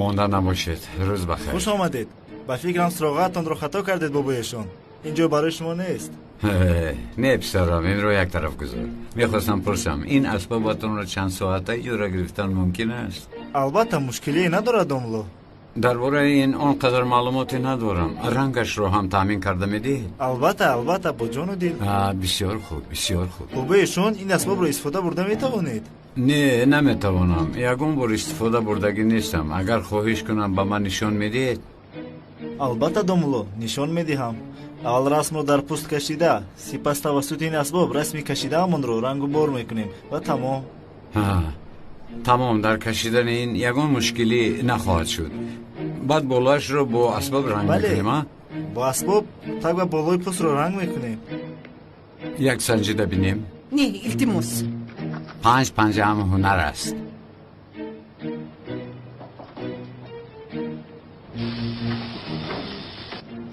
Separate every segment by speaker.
Speaker 1: Монда набошед. Рӯз бахайр.
Speaker 2: Хуш омадед. Ба фикрам суроғаатонро хато кардед, бобоешон. Ин ҷо барои шумо нест.
Speaker 1: Не, писарам, инро як тараф гузор. Мехостам пурсам, ин асбобатонро чанд соата иҷора гирифтан мумкин аст?
Speaker 2: Албатта, мушкилие надорад, домло.
Speaker 1: Дар бораи ин он қадар маълумоте надорам. Рангашро ҳам таъмин карда медиҳед?
Speaker 2: Албатта, албатта, бо ҷону дил.
Speaker 1: Бисёр хуб, бисёр хуб.
Speaker 2: Бобоешон, ин асбобро истифода бурда метавонед?
Speaker 1: Не, наметавонам. Ягон бор истифода бурдагӣ нестам. Агар хоҳиш кунам, ба ман нишон медиҳед?
Speaker 2: Албатта, домло, нишон медиҳам. Аввал расмро дар пӯст кашида, сипас тавассути ин асбоб расми кашидаамонро рангу бор мекунем ва тамом.
Speaker 1: Тамом, дар кашидани ин ягон мушкилӣ нахоҳад шуд. Баъд болоашро бо асбоб ранг мекунем, а?
Speaker 2: Бо асбоб таг ва болои пӯстро ранг мекунем.
Speaker 1: Як санҷида бинем.
Speaker 3: Не, илтимос.
Speaker 1: Панҷ панҷа ҳам ҳунар аст.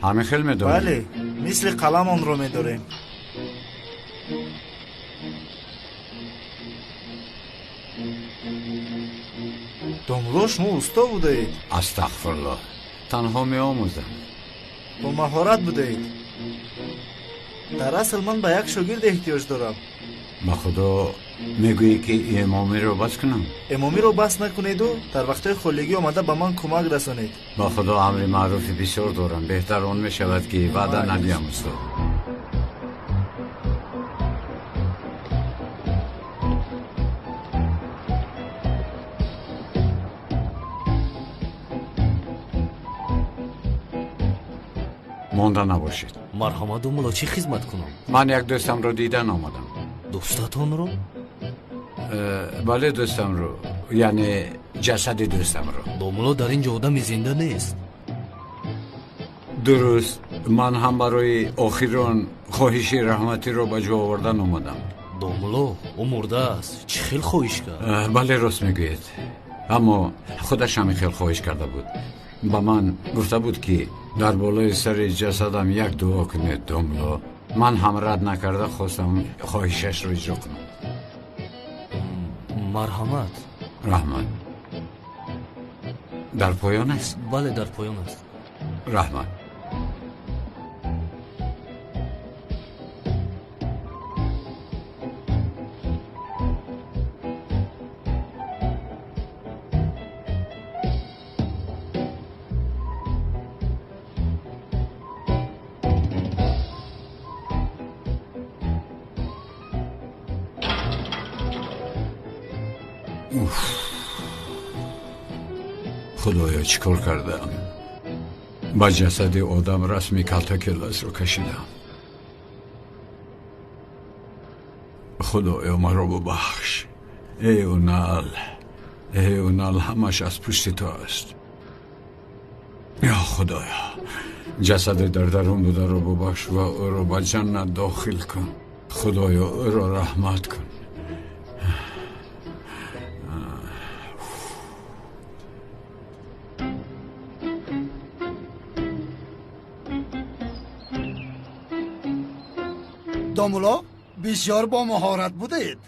Speaker 1: Ҳамин хел медорем?
Speaker 2: Бале, мисли қалам онро медорем. Домло, шумо усто будаед.
Speaker 1: Астағфируллоҳ, танҳо меомӯзам.
Speaker 2: Бо маҳорат будаед. Дар асл ман ба як шогирд эҳтиёҷ дорам.
Speaker 1: Ба худо мегӯӣ ки эмомиро бас кунам?
Speaker 2: Эмомиро бас накунеду дар вақтҳои холигӣ омада ба ман кӯмак расонед.
Speaker 1: Ба худо амри маъруфи бисёр дорам. Беҳтар он мешавад ки ваъда надиҳам, устод. Монда набошед.
Speaker 4: Марҳамат, домло, чӣ хизмат кунам?
Speaker 1: Ман як дӯстамро дидан омадам.
Speaker 4: Дӯстатонро?
Speaker 1: Бале, дӯстамро, яъне ҷасади дӯстамро.
Speaker 4: Домло, дар ин ҷо одами зинда нест.
Speaker 1: Дуруст, ман ҳам барои охирон хоҳиши раҳматиро ба ҷо овардан омадам.
Speaker 4: Домло, ӯ мурдааст. Чӣ хел хоҳиш кард?
Speaker 1: Бале, рост мегӯед, аммо худаш ҳамин хел хоҳиш карда буд. Ба ман гуфта буд, ки дар болои сари ҷасадам як дуо кунед, домло. Ман ҳам рад накарда хостам хоҳишашро иҷро кунам.
Speaker 4: Марҳамат.
Speaker 1: Раҳмат. Дар поён аст?
Speaker 4: Бале, дар поён аст.
Speaker 1: Раҳмат. Худоё, чӣ кор кардам? Ба ҷасади одам расми калтакеласро кашидам. Худоё, маро бубахш. Эй Унал, эй Унал, ҳамаш аз пушти ту аст. Ё Худоё, ҷасади дар дарун бударо бубахш ва ӯро ба ҷаннат дохил кун. Худоё, ӯро раҳмат кун.
Speaker 5: Домулло, бисёр бо маҳорат будаед.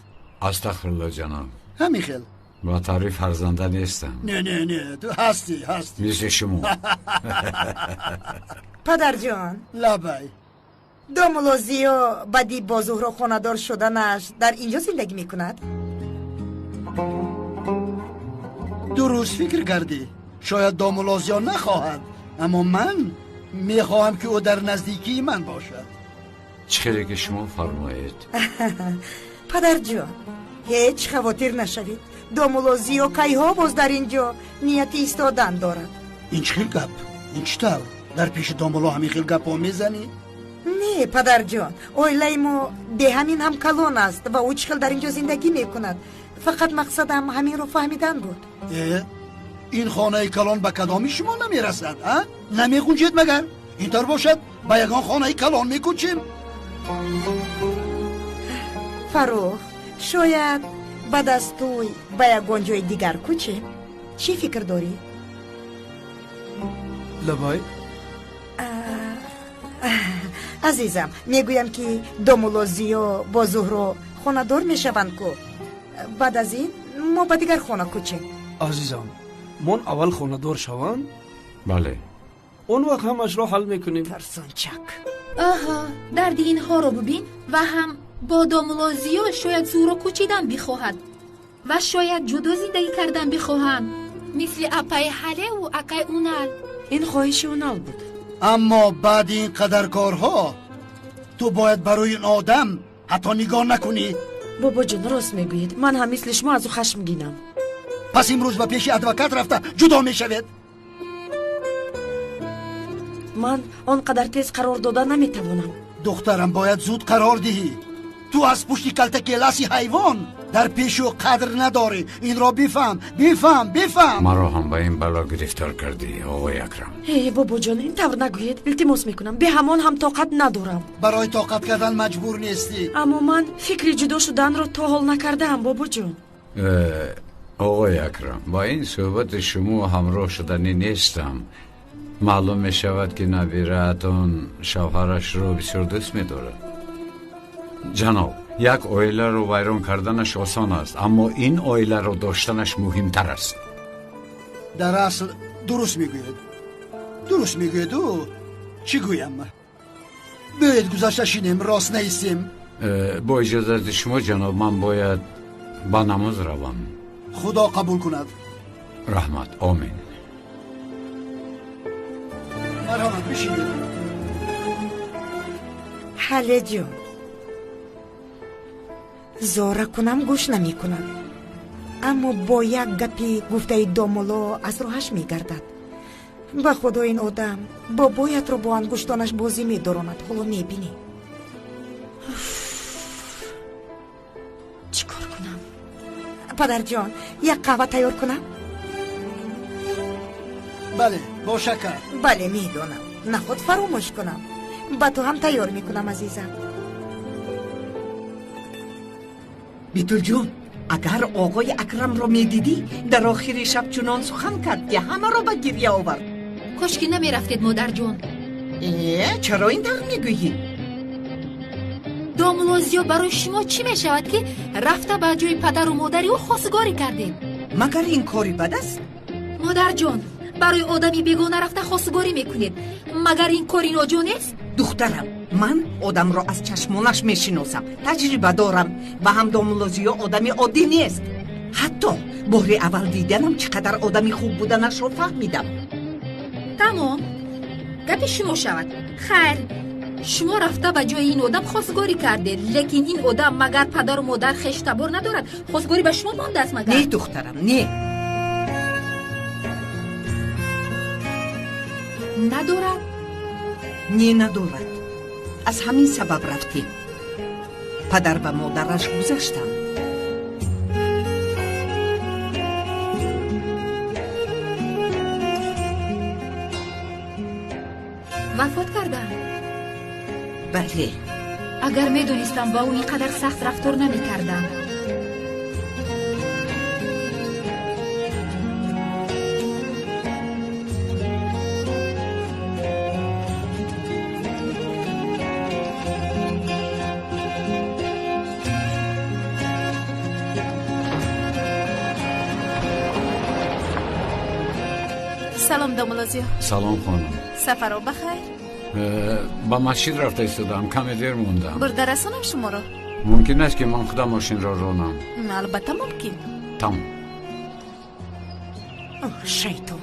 Speaker 1: Астағфируллоҳ, ҷаноб.
Speaker 5: Ҳамин хел.
Speaker 1: Ба таъриф фарзанда нестам.
Speaker 5: Не, не, не, ту ҳастӣ, ҳастӣ.
Speaker 1: Мисли шумо.
Speaker 6: Падарҷон.
Speaker 5: Лабай.
Speaker 6: Домулло Зиё баъди бо Зуҳро хонадор шуданаш дар инҷо зиндагӣ мекунад?
Speaker 5: Дуруст фикр кардӣ. Шояд домулло Зиё нахоҳад, аммо ман мехоҳам, ки ӯ дар наздикии ман бошад.
Speaker 1: Чӣ хеле ки шумо фармоед.
Speaker 6: Падарҷон, ҳеҷ хавотир нашавед. Домулло Зиё кайҳо боз дар ин ҷо нияти истодан дорад.
Speaker 5: Ин чӣ хел гап? Ин чӣ тавр? Дар пеши домулло ҳамин хел гапҳо мезанӣ?
Speaker 6: Не, падарҷон, оилаи мо беҳамин ҳам калон аст ва ӯ чӣ хел дар ин ҷо зиндагӣ мекунад. Фақат мақсадам ҳаминро фаҳмидан буд.
Speaker 5: Э, ин хонаи калон ба кадоми шумо намерасад, а? Намегунҷед магар? Ин тавр бошад, ба ягон хонаи калон мекӯчем.
Speaker 6: Фаррух, шояд баъд аз тӯй ба ягон ҷои дигар кӯчем. Чӣ фикр дорӣ?
Speaker 5: Лабай.
Speaker 6: Азизам, мегӯям, ки домулло Зиё бо Зуҳро хонадор мешаванд ку. Баъд аз ин мо ба дигар хона кӯчем.
Speaker 5: Азизам,
Speaker 3: Мон аввал хонадор шаванд.
Speaker 1: Бале.
Speaker 3: Он вақт ҳамашро ҳал мекунем.
Speaker 6: Тарсончак.
Speaker 7: Аҳа, дарди инҳоро бубин ва ҳам бо домулло Зиё шояд зӯро кӯчидан бихоҳад ва шояд ҷудо зиндагӣ кардан бихоҳанд, мисли апаи Ҳалеву акай Унал.
Speaker 8: Ин хоҳиши Унал буд.
Speaker 5: Аммо баъди ин қадар корҳо ту бояд барои ин одам ҳатто нигоҳ накунӣ.
Speaker 8: Бобоҷон, рост мегӯед, ман ҳам мисли шумо аз ӯ хашмгинам.
Speaker 5: Пас имрӯз ба пеши адвокат рафта ҷудо мешавед.
Speaker 8: Ман он қадар тез қарор дода наметавонам.
Speaker 5: Духтарам, бояд зуд қарор диҳӣ. Ту аз пушти калтакеласи ҳайвон дар пеши ӯ қадр надорӣ. Инро бифаҳм, бифаҳм, бифаҳм.
Speaker 1: Маро ҳам ба ин бало гирифтор кардӣ, оғои Акрам.
Speaker 8: Э, бобоҷон, ин тавр нагӯед, илтимос мекунам. Бе ҳамон ҳам тоқат надорам.
Speaker 5: Барои тоқат кардан маҷбур нестӣ.
Speaker 8: Аммо ман фикри ҷудо шуданро то ҳол накардаам, бобоҷон.
Speaker 1: Оғои Акрам, ба ин суҳбати шумо ҳамроҳ шуданӣ нестам. Маълум мешавад, ки набираатон шавҳарашро бисёр дӯст медорад. Ҷаноб, як оиларо вайрон карданаш осон аст, аммо ин оиларо доштанаш муҳимтар аст.
Speaker 5: Дар асл дуруст мегӯед, дуруст мегӯед. Ӯ чӣ гӯям? Биёед гузашта шинем, рост наистем.
Speaker 1: Бо иҷозати шумо, ҷаноб, ман бояд ба намоз равам.
Speaker 5: Худо қабул кунад.
Speaker 1: Раҳмат, омин.
Speaker 5: Марҳамат, бишинед.
Speaker 6: Ҳалеҷон, зора кунам гӯш намекунад, аммо бо як гапи гуфтаи домулло аз роҳаш мегардад. Ба худо, ин одам бобоятро бо ангуштонаш бозӣ медоронад. Ҳоло мебинӣ.
Speaker 8: Чӣ кор кунам?
Speaker 6: Падарҷон, як қаҳва тайёр кунам?
Speaker 5: Бале, бо шакар.
Speaker 6: Бале, медонам. Наход фаромӯш кунам. Ба ту ҳам тайёр мекунам, азизам.
Speaker 9: Битулҷон, агар оғои Акрамро медидӣ, дар охири шаб чунон сухан кард, ки ҳамаро ба гирья овард.
Speaker 7: Кошки намерафтед, модарҷон.
Speaker 9: Э, чаро ин тавр мегӯӣ?
Speaker 7: Домулло Зиё барои шумо чӣ мешавад, ки рафта ба ҷои падару модари ӯ хостгорӣ кардед?
Speaker 9: Магар ин кори бад аст?
Speaker 7: Модарҷон, барои одами бегона рафта хостгорӣ мекунед, магар ин кори ноҷо нест?
Speaker 9: Духтарам, ман одамро аз чашмонаш мешиносам, таҷриба дорам ва ҳам домулло Зиё одами оддӣ нест. Ҳатто бори аввал диданам чӣ қадар одами хуб буданашро фаҳмидам.
Speaker 7: Тамом, гапи шумо шавад. Хайр, шумо рафта ба ҷои ин одам хостгорӣ кардед, лекин ин одам магар падару модар, хештабор надорад? Хостгорӣ ба шумо мондааст магар?
Speaker 9: Не, духтарам, не.
Speaker 7: Надорад?
Speaker 9: Не, надорад. Аз ҳамин сабаб рафтем. Падар ва модараш гузаштанд.
Speaker 7: Вафот карданд?
Speaker 9: Бале.
Speaker 7: Агар медонистам, ба ӯ ин қадар сахт рафтор намекардам.
Speaker 10: Салом, домулло Зиё.
Speaker 1: Салом, хонум.
Speaker 10: Сафаро ба хайр?
Speaker 1: Ба масҷид рафта истодаам, каме дер мондам.
Speaker 10: Бурда расонам шуморо?
Speaker 1: Мумкин аст, ки ман худам мошинро ронам?
Speaker 10: Албатта мумкин.
Speaker 1: Тамом.
Speaker 6: Шайтон.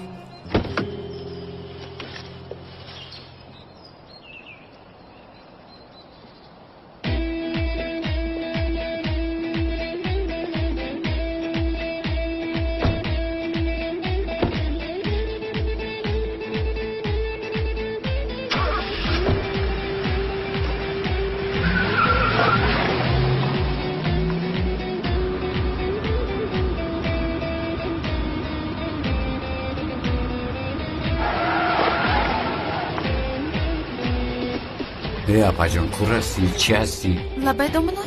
Speaker 1: Э, апаҷон, кур ҳастӣ, чӣ ҳастӣ?
Speaker 10: Лабай, домулло.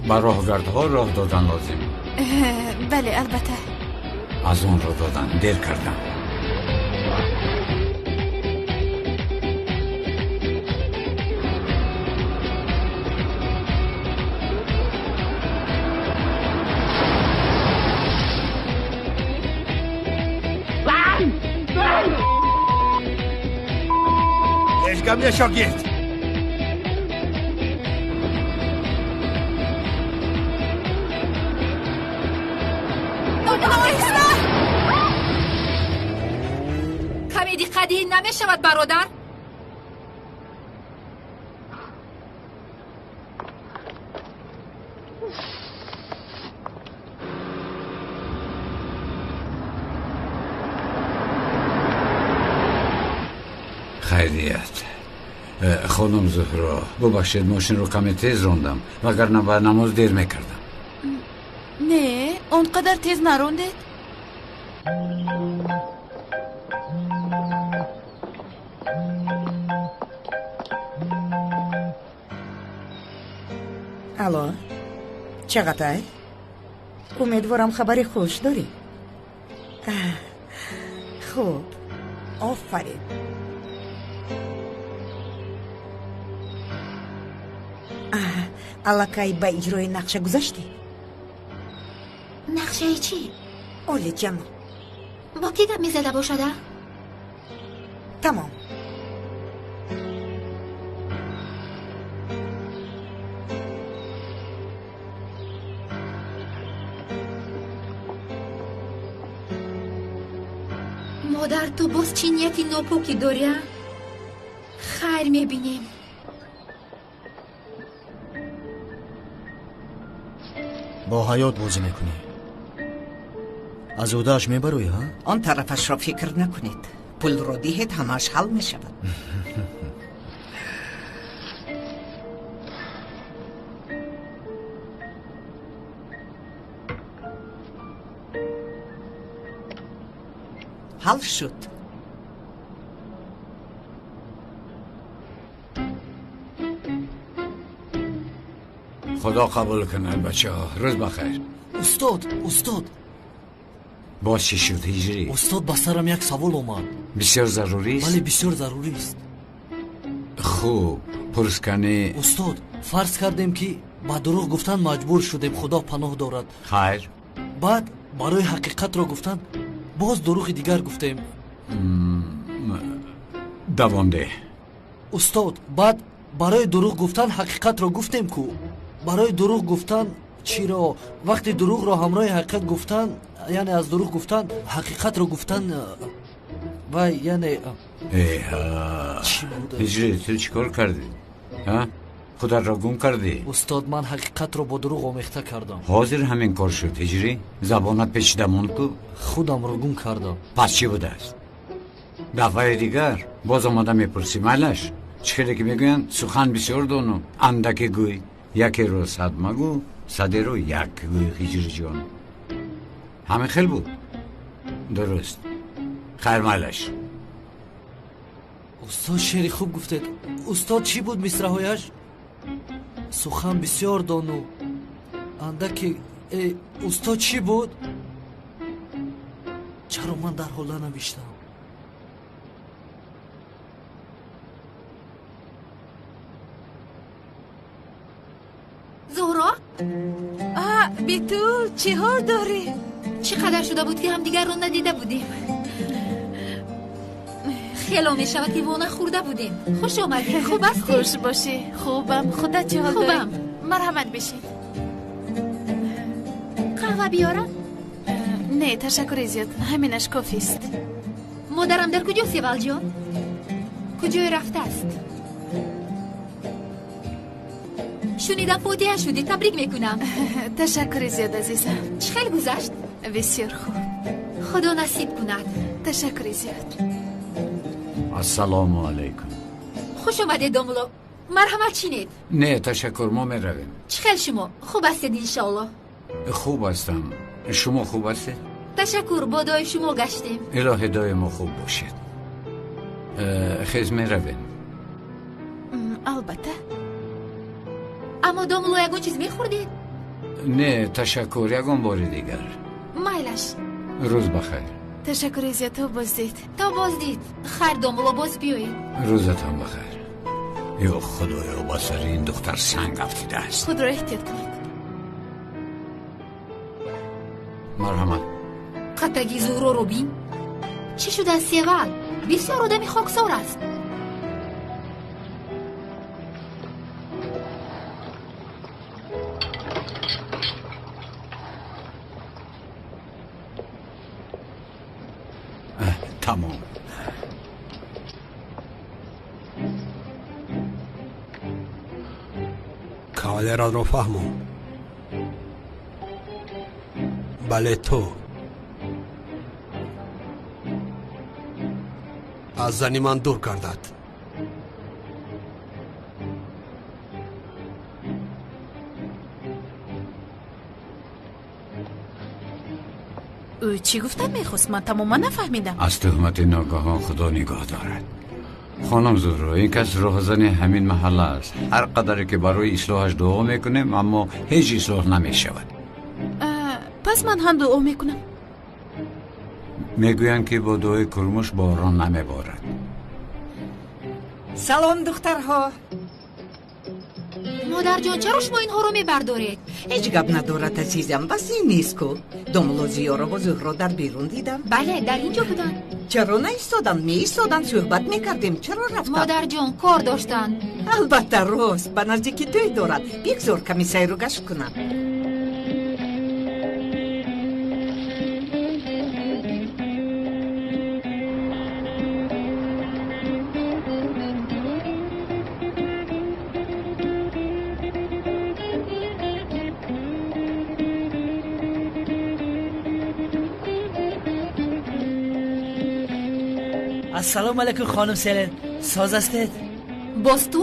Speaker 1: Ба роҳгардҳо роҳ додан лозим.
Speaker 10: Бале, албатта.
Speaker 1: Аз онро додан дер кардам.
Speaker 11: Ҳеҷ гап не, шогирд.
Speaker 7: Каме диққат диҳӣ намешавад, бародар?
Speaker 1: Хайрият, хонум Зуҳро, бубахшед, мошинро каме тез рондам, вагарна ба намоз дер мекардам.
Speaker 10: Не, он қадар тез нарондед.
Speaker 6: Алло, Чағатай, умедворам, хабари хуш дорӣ. Хуб, офарин. Аллакай ба иҷрои нақша гузаштӣ?
Speaker 7: Нақшаи чӣ?
Speaker 6: Олиҷаноб.
Speaker 7: Бо кӣ гап мезада бошада?
Speaker 6: Тамом.
Speaker 7: Модар, ту боз чӣ нияти нопокӣ дорӣ, а? Хайр, мебинем.
Speaker 12: Бо ҳаёт бозӣ мекунӣ, аз ӯдааш мебароӣ, ҳа?
Speaker 9: Он тарафашро фикр накунед. Пулро диҳед, ҳамааш ҳал мешавад. Ҳал шуд.
Speaker 1: Худо қабул кунад, бачаҳо, рӯз бахайр.
Speaker 4: Устод, устод.
Speaker 1: Боз чӣ шуд, Ҳиҷрӣ?
Speaker 4: Устод, ба сарам як савол омад.
Speaker 1: Бисёр зарурист?
Speaker 4: Бале, бисёр зарурист.
Speaker 1: Хуб, пурс кани.
Speaker 4: Устод, фарз кардем, ки ба дурӯғ гуфтан маҷбур шудем, Худо паноҳ дорад.
Speaker 1: Хайр.
Speaker 4: Баъд барои ҳақиқатро гуфтан боз дурӯғи дигар гуфтем.
Speaker 1: Давом деҳ.
Speaker 4: Устод, баъд барои дурӯғ гуфтан ҳақиқатро гуфтем ку. Барои дурӯғ гуфтан чиро? Вақти дурӯғро ҳамроҳи ҳақиқат гуфтан, яъне аз дурӯғ гуфтан ҳақиқатро гуфтан, вай, яъне
Speaker 1: Чӣ Ҳиҷрӣ, ту чӣ кор кардӣ, а? Худатро гум кардӣ.
Speaker 4: Устод, ман ҳақиқатро бо дурӯғ омехта кардам.
Speaker 1: Ҳозир ҳамин кор шуд, Ҳиҷрӣ. Забонат печида монд ку.
Speaker 4: Худамро гум кардам.
Speaker 1: Пас чӣ будааст? Дафъаи дигар боз омада мепурсӣ, майлаш? Чӣ хеле ки мегӯянд, сухан бисёр дону андаке гӯй, якеро сад магӯ, садеро як гӯй. Ҳиҷриҷон, ҳамин хел буд, дуруст? Хайр, майлаш.
Speaker 4: Устод, шеъри хуб гуфтед. Устод, чӣ буд мисраҳояш? Сухан бисёр дону андаке. Устод, чӣ буд? Чаро ман дар ҳол нанавиштам?
Speaker 7: Зуҳро?
Speaker 10: А, Битул, чӣ ҳол дорӣ?
Speaker 7: Чӣ қадар шуда буд, ки ҳамдигарро надида будем. Хело мешавад, ки во нахӯрда будем. Хуш омадӣ, хуб ҳастӣ?
Speaker 10: Хуш бошӣ, хубам. Худат чӣ ҳол дорӣ?
Speaker 7: Хубам.
Speaker 10: Марҳамат, бишин.
Speaker 7: Қаҳва биёрам?
Speaker 10: Не, ташаккури зиёд, ҳаминаш кофист.
Speaker 7: Модарам дар куҷо, Севалҷон? Куҷое рафтааст? Шунидам, фотиҳа шудӣ, табрик мекунам.
Speaker 10: Ташаккури зиёд, азизам.
Speaker 7: Чӣ хел гузашт?
Speaker 10: Бисёр хуб.
Speaker 7: Худо насиб кунад.
Speaker 10: Ташаккури зиёд.
Speaker 1: Ассалому алайкум.
Speaker 7: Хуш омадед, домуло, марҳамат, чинед.
Speaker 1: Не, ташаккур, мо меравем.
Speaker 7: Чӣ хел шумо, хуб ҳастед, иншоалло?
Speaker 1: Хуб ҳастам, шумо хуб ҳастед?
Speaker 7: Ташаккур, бо дуои шумо гаштем.
Speaker 1: Илоҳи доимо хуб бошед. Хез, меравем.
Speaker 10: Албатта.
Speaker 7: Аммо, домуло, ягон чиз мехӯрдед?
Speaker 1: Не, ташаккур, ягон бори дигар.
Speaker 7: Майлаш.
Speaker 1: Рӯз бахайр.
Speaker 10: Ташаккури зиёд, то боздид.
Speaker 7: То боздид. Хайр, домуло, боз биёед.
Speaker 1: Рӯзатон бахайр. Ё Худоё, ба сари ин духтар санг афтидааст.
Speaker 10: Худро эҳтиёт кунед.
Speaker 1: Марҳамат.
Speaker 7: Қаттаги Зуҳроро бин. Чӣ шудааст, Севал? Бисёр одами хоксор аст.
Speaker 1: Тамом.
Speaker 11: Кавалератро фаҳмон. Бале, ту аз зани ман дур гардад.
Speaker 10: Ӯ чӣ гуфтан мехост? Ман тамоман нафаҳмидам.
Speaker 1: Аз туҳмати ногаҳон Худо нигоҳ дорад. Хонум Зуҳро, ин кас роҳзани ҳамин маҳалла аст. Ҳар қадаре ки барои ислоҳаш дуо мекунем, аммо ҳеҷ ислоҳ намешавад.
Speaker 10: Пас ман ҳам дуо мекунам.
Speaker 1: Мегӯянд ки бо дуои курмуш борон намеборад.
Speaker 9: Салом, духтарҳо.
Speaker 7: Модарҷон, чаро шумо инҳоро мебардоред?
Speaker 9: Ҳеҷ гап надорад, азизам, бас ин нест ку. Домулло Зиёро бо Зуҳро дар берун дидам.
Speaker 7: Бале, дар ин ҷо буданд.
Speaker 9: Чаро наистоданд? Меистоданд, суҳбат мекардем. Чаро рафтанд?
Speaker 7: Модарҷон, кор доштанд.
Speaker 9: Албатта, рост, ба наздики тӯй дорад. Бигзор ками сайру гашт кунам.
Speaker 13: السلام علیکم خانم سلن، ساز هستید؟
Speaker 7: باز تو؟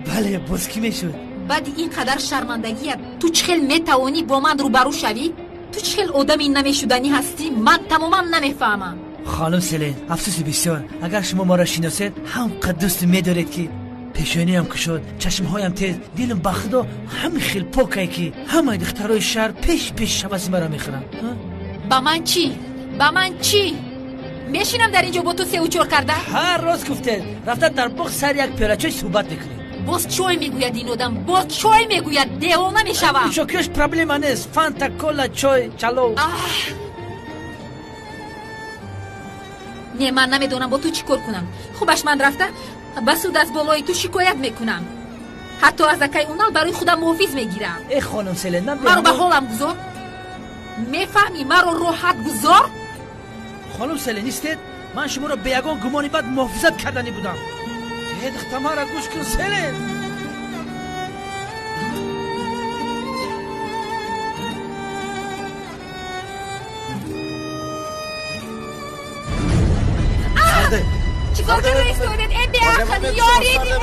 Speaker 13: بله، باز کی میشد؟
Speaker 7: بعد اینقدر شرمندگیت تو چخل میتوانی با من روبرو شوی؟ تو چخل آدمی نمیشدنی هستی؟ من تماما نمیفهمم.
Speaker 13: خانم سلن، افسوس بسیار، اگر شما ما را شناسید هم قد دوست میدارید که پیشانی هم کشاد، چشمهایم تیز، دلم به خدا هم خیلی پاکه که همه دخترای شهر پیش پیش شباسی مرا میخورن.
Speaker 7: با من چی؟ با من چی؟ میشینم در اینجا با تو سه و چهار کرده؟
Speaker 13: هر روز گفته رفته در باغ سر یک پیاله چای صحبت میکنیم.
Speaker 7: باز چای میگوید این آدم، باز چای میگوید، دیوانه میشوم.
Speaker 13: شوکیش پرابلم نیست، فانتا، کولا، چای، چالو.
Speaker 7: نه، من نمیدونم با تو چیکار کنم. خوبش من رفته به سود از بالای تو شکایت میکنم. حتی از اکای اونال برای خودم محافظ میگیرم.
Speaker 13: ای خانم سلن،
Speaker 7: مرا به حالم گذار. میفهمی؟ مرا راحت گذار.
Speaker 13: خانم سله نیستید؟ من شما را به یگان گمانی بد محافظت کردنی بودم. ای دختر، مرا گوش کن سله.
Speaker 7: چیکار کرده ایستادید؟ ای بی‌عقل، یاری دیگه.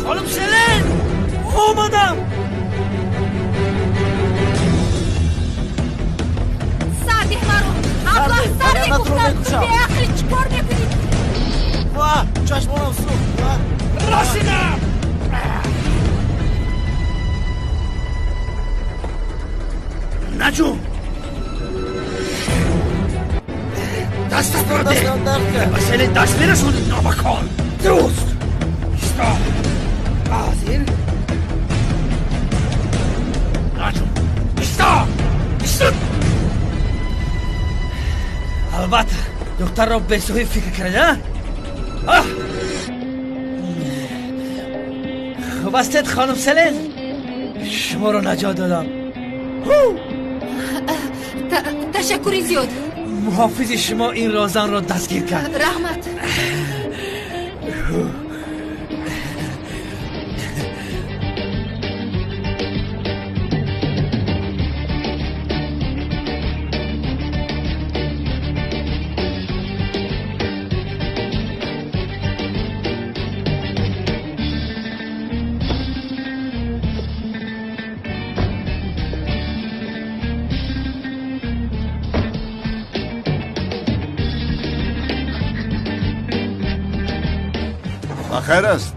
Speaker 13: خانم سله، اومدم.
Speaker 7: سرده مرا ابله، سرده گفتم. بی‌عقل، چیکار میکنی؟
Speaker 2: واه، چشمانم سوخت.
Speaker 13: رسیدم. نجوم، دستت را ده. مسئله دست میرسوندید نامکان. درست ایستا. حاضر. نجوم، ایستا، ایستا. البته دختر را به سوی فکر کرده. خوب هستید خانم سلن؟ شما را نجات دادم.
Speaker 7: تشکر زیاد.
Speaker 13: محافظ شما این رازن را دستگیر کرد.
Speaker 7: رحمت.
Speaker 14: خیر است.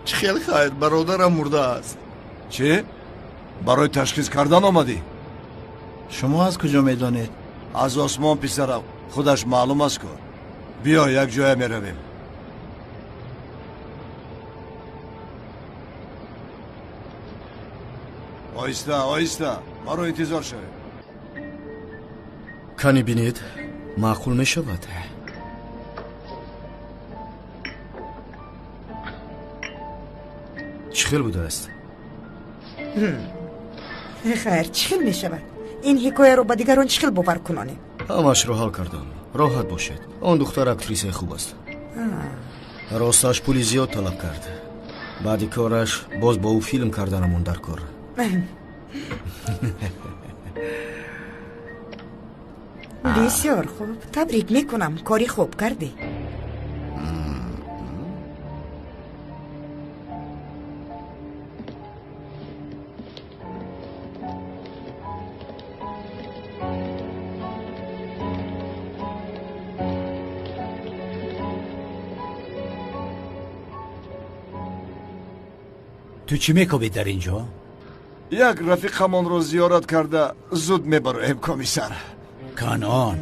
Speaker 5: چی خیلی خیر، برادرم مرده است.
Speaker 14: چی؟ برای تشخیص کردن آمدی؟
Speaker 2: شما از کجا میدانید؟
Speaker 14: از آسمان پسرم، خودش معلوم است کن. بیا یک جای میرویم. آیسته آیسته، مرا انتظار شوید.
Speaker 12: کنی بینید معقول میشود. چی خیل بوده است؟
Speaker 6: خیر، چی خیل می شود؟ این حکایه رو به دیگران چی خیل باور کنانیم؟
Speaker 12: همش رو حل کردم. Роҳат бошед, он духтар актрисаи хуб аст. Росташ пули зиёд талаб кард. Баъди кораш боз бо ӯ филм карданамон дар кор.
Speaker 6: Бисёр хуб, табрик мекунам, кори хуб кардӣ.
Speaker 1: Ту чӣ мекобӣ дар ин ҷо?
Speaker 14: Як рафиқамонро зиёрат карда зуд мебароем, комиссар.
Speaker 1: Канон,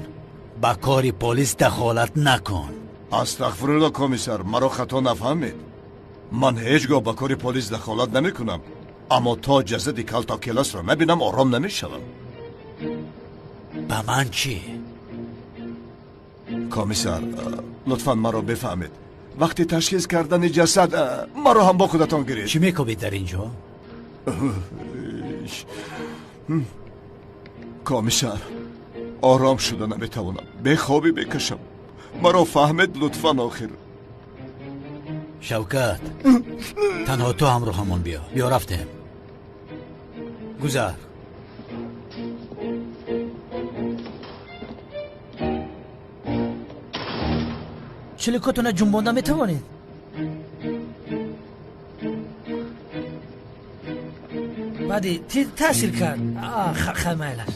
Speaker 1: ба кори полис дахолат накун.
Speaker 14: Астағфирулло, комиссар, маро хато нафаҳмед. Ман ҳеҷ гоҳ ба кори полис дахолат намекунам, аммо то ҷасади Калтакеласро набинам ором намешавам.
Speaker 1: Ба ман чӣ?
Speaker 14: Комиссар, лутфан маро бифаҳмед. Вақти ташхис кардани ҷасад маро ҳам бо худатон гиред.
Speaker 1: Чӣ мекобед дар ин ҷо?
Speaker 14: Комиссар, ором шуда наметавонам, бехобӣ мекашам. Маро фаҳмед лутфан охир.
Speaker 1: Шавкат, танҳо ту ҳамроҳамон биё. Биё рафтем. Гузар.
Speaker 13: Чиликотона ҷунбонда метавонед? Баъди тир таъсир кард. Хай, майлаш.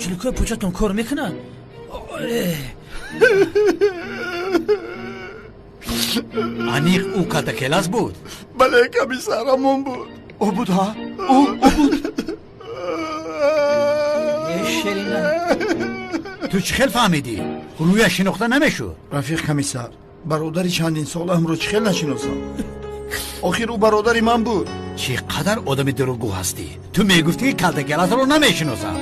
Speaker 13: Чиликои пӯчатон кор мекунад?
Speaker 1: Аниқ ӯ Калтакелас буд?
Speaker 14: Бале, комиссар, ҳамон буд. Ӯ буд, ҳа? Ӯ буд.
Speaker 13: Шерина.
Speaker 1: Ту чӣ хел фаҳмидӣ? Рӯяш шинохта намешуд.
Speaker 5: Рафиқ комиссар, бародари чандин солаамро чӣ хел нашиносам? Охир ӯ бародари ман буд.
Speaker 1: Чӣ қадар одами дурӯғгӯ ҳастӣ? Ту мегуфтӣ ки Калтакеласро намешиносам.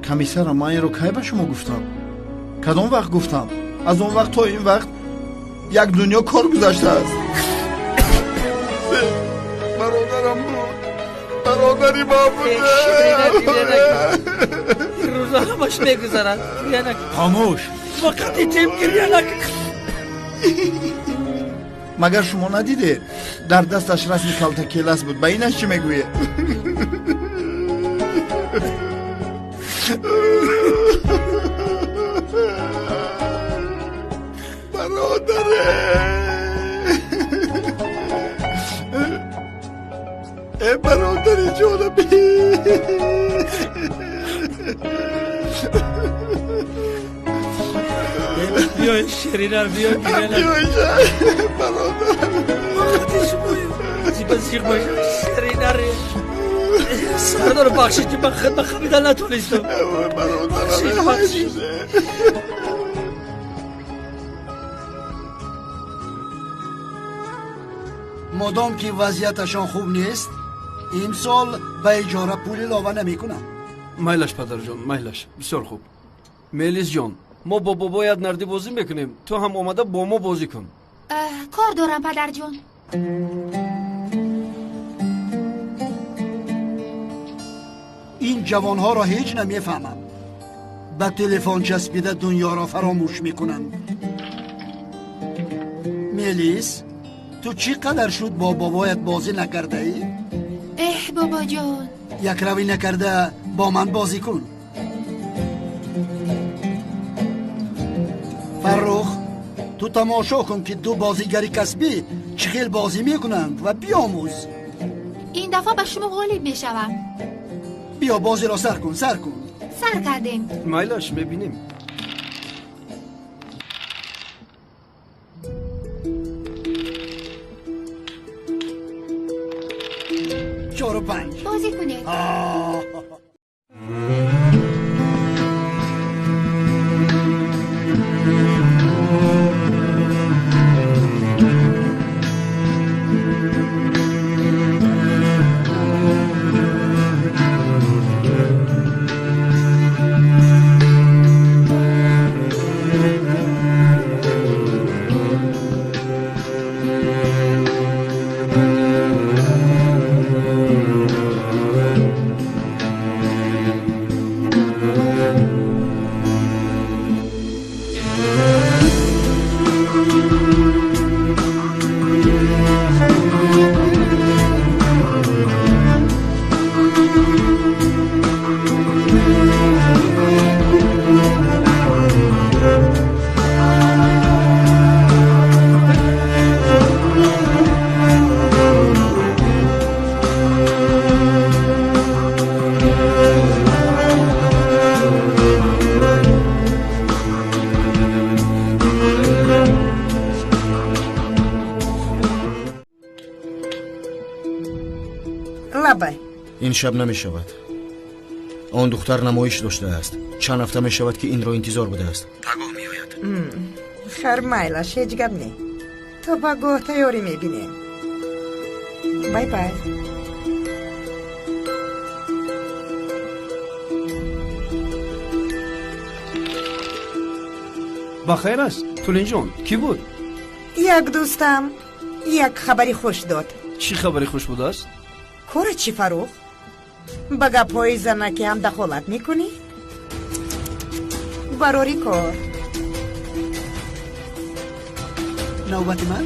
Speaker 5: Комиссарам, ман инро кай ба шумо гуфтам? Кадом вақт гуфтам? Аз он вақт то ин вақт як дунё кор гузаштааст.
Speaker 14: Бародарам буд, бародари ман буд.
Speaker 13: Рӯза ҳамаш мегузарад.
Speaker 1: Хомӯш.
Speaker 13: Вақти тим гиря накун.
Speaker 5: Магар шумо надидед? Дар дасташ расми Калтакелас буд. Ба инаш чӣ мегӯед?
Speaker 14: Бародаре, э бародари ҷонабӣ.
Speaker 13: Биёй Ширина, биё гиря.
Speaker 14: Биёй бародарам.
Speaker 13: Вақти шумоем. Зиба зиқ бошам Ширина ре. Сардор, бахшиш ки ман хидмат хамида натонистам.
Speaker 14: Бародарам,
Speaker 13: бахшиш.
Speaker 5: Модом ки вазъияташон хуб нест, имсол ба иҷора пул илова намекунам.
Speaker 3: Майлаш, падарҷон, майлаш. Бисёр хуб. Мелисҷон, мо бо бобоят нардӣ бозӣ мекунем. Ту ҳам омада бо мо бозӣ кун.
Speaker 7: Кор дорам, падарҷон.
Speaker 5: Ин ҷавонҳоро ҳеҷ намефаҳмам. Ба телефон часпида дунёро фаромӯш мекунанд. Мелис, ту чӣ қадар шуд бо бобоят бозӣ накардаӣ?
Speaker 7: Эҳ, бобоҷон,
Speaker 5: якравӣ накарда бо ман бозӣ кун. Фаррух, ту тамошо кун ки ду бозигари касбӣ чӣ хел бозӣ мекунанд ва биомӯз.
Speaker 7: Ин дафъа ба шумо ғолиб мешавам.
Speaker 5: Биё бозиро сар кун, сар кун.
Speaker 7: Сар кардем.
Speaker 3: Майлаш, мебинем.
Speaker 5: Чору панҷ.
Speaker 7: Бозӣ кунед.
Speaker 12: Ин шаб намешавад. Он духтар намоиш доштааст. Чанд ҳафта мешавад, ки инро интизор будааст. Пагоҳ меояд.
Speaker 6: Хар майлаш, ҳеҷ гап не. То пагоҳ тайёрӣ мебинем. Бай бай.
Speaker 3: Ба хайр аст, Тулинҷон, кӣ буд?
Speaker 6: Як дӯстам як хабари хуш дод.
Speaker 3: Чӣ хабари хуш будааст?
Speaker 6: Кора чӣ, Фарух? Ба гапҳои занаки ҳам дахолат мекунӣ? Барори кор.
Speaker 5: Навбати ман?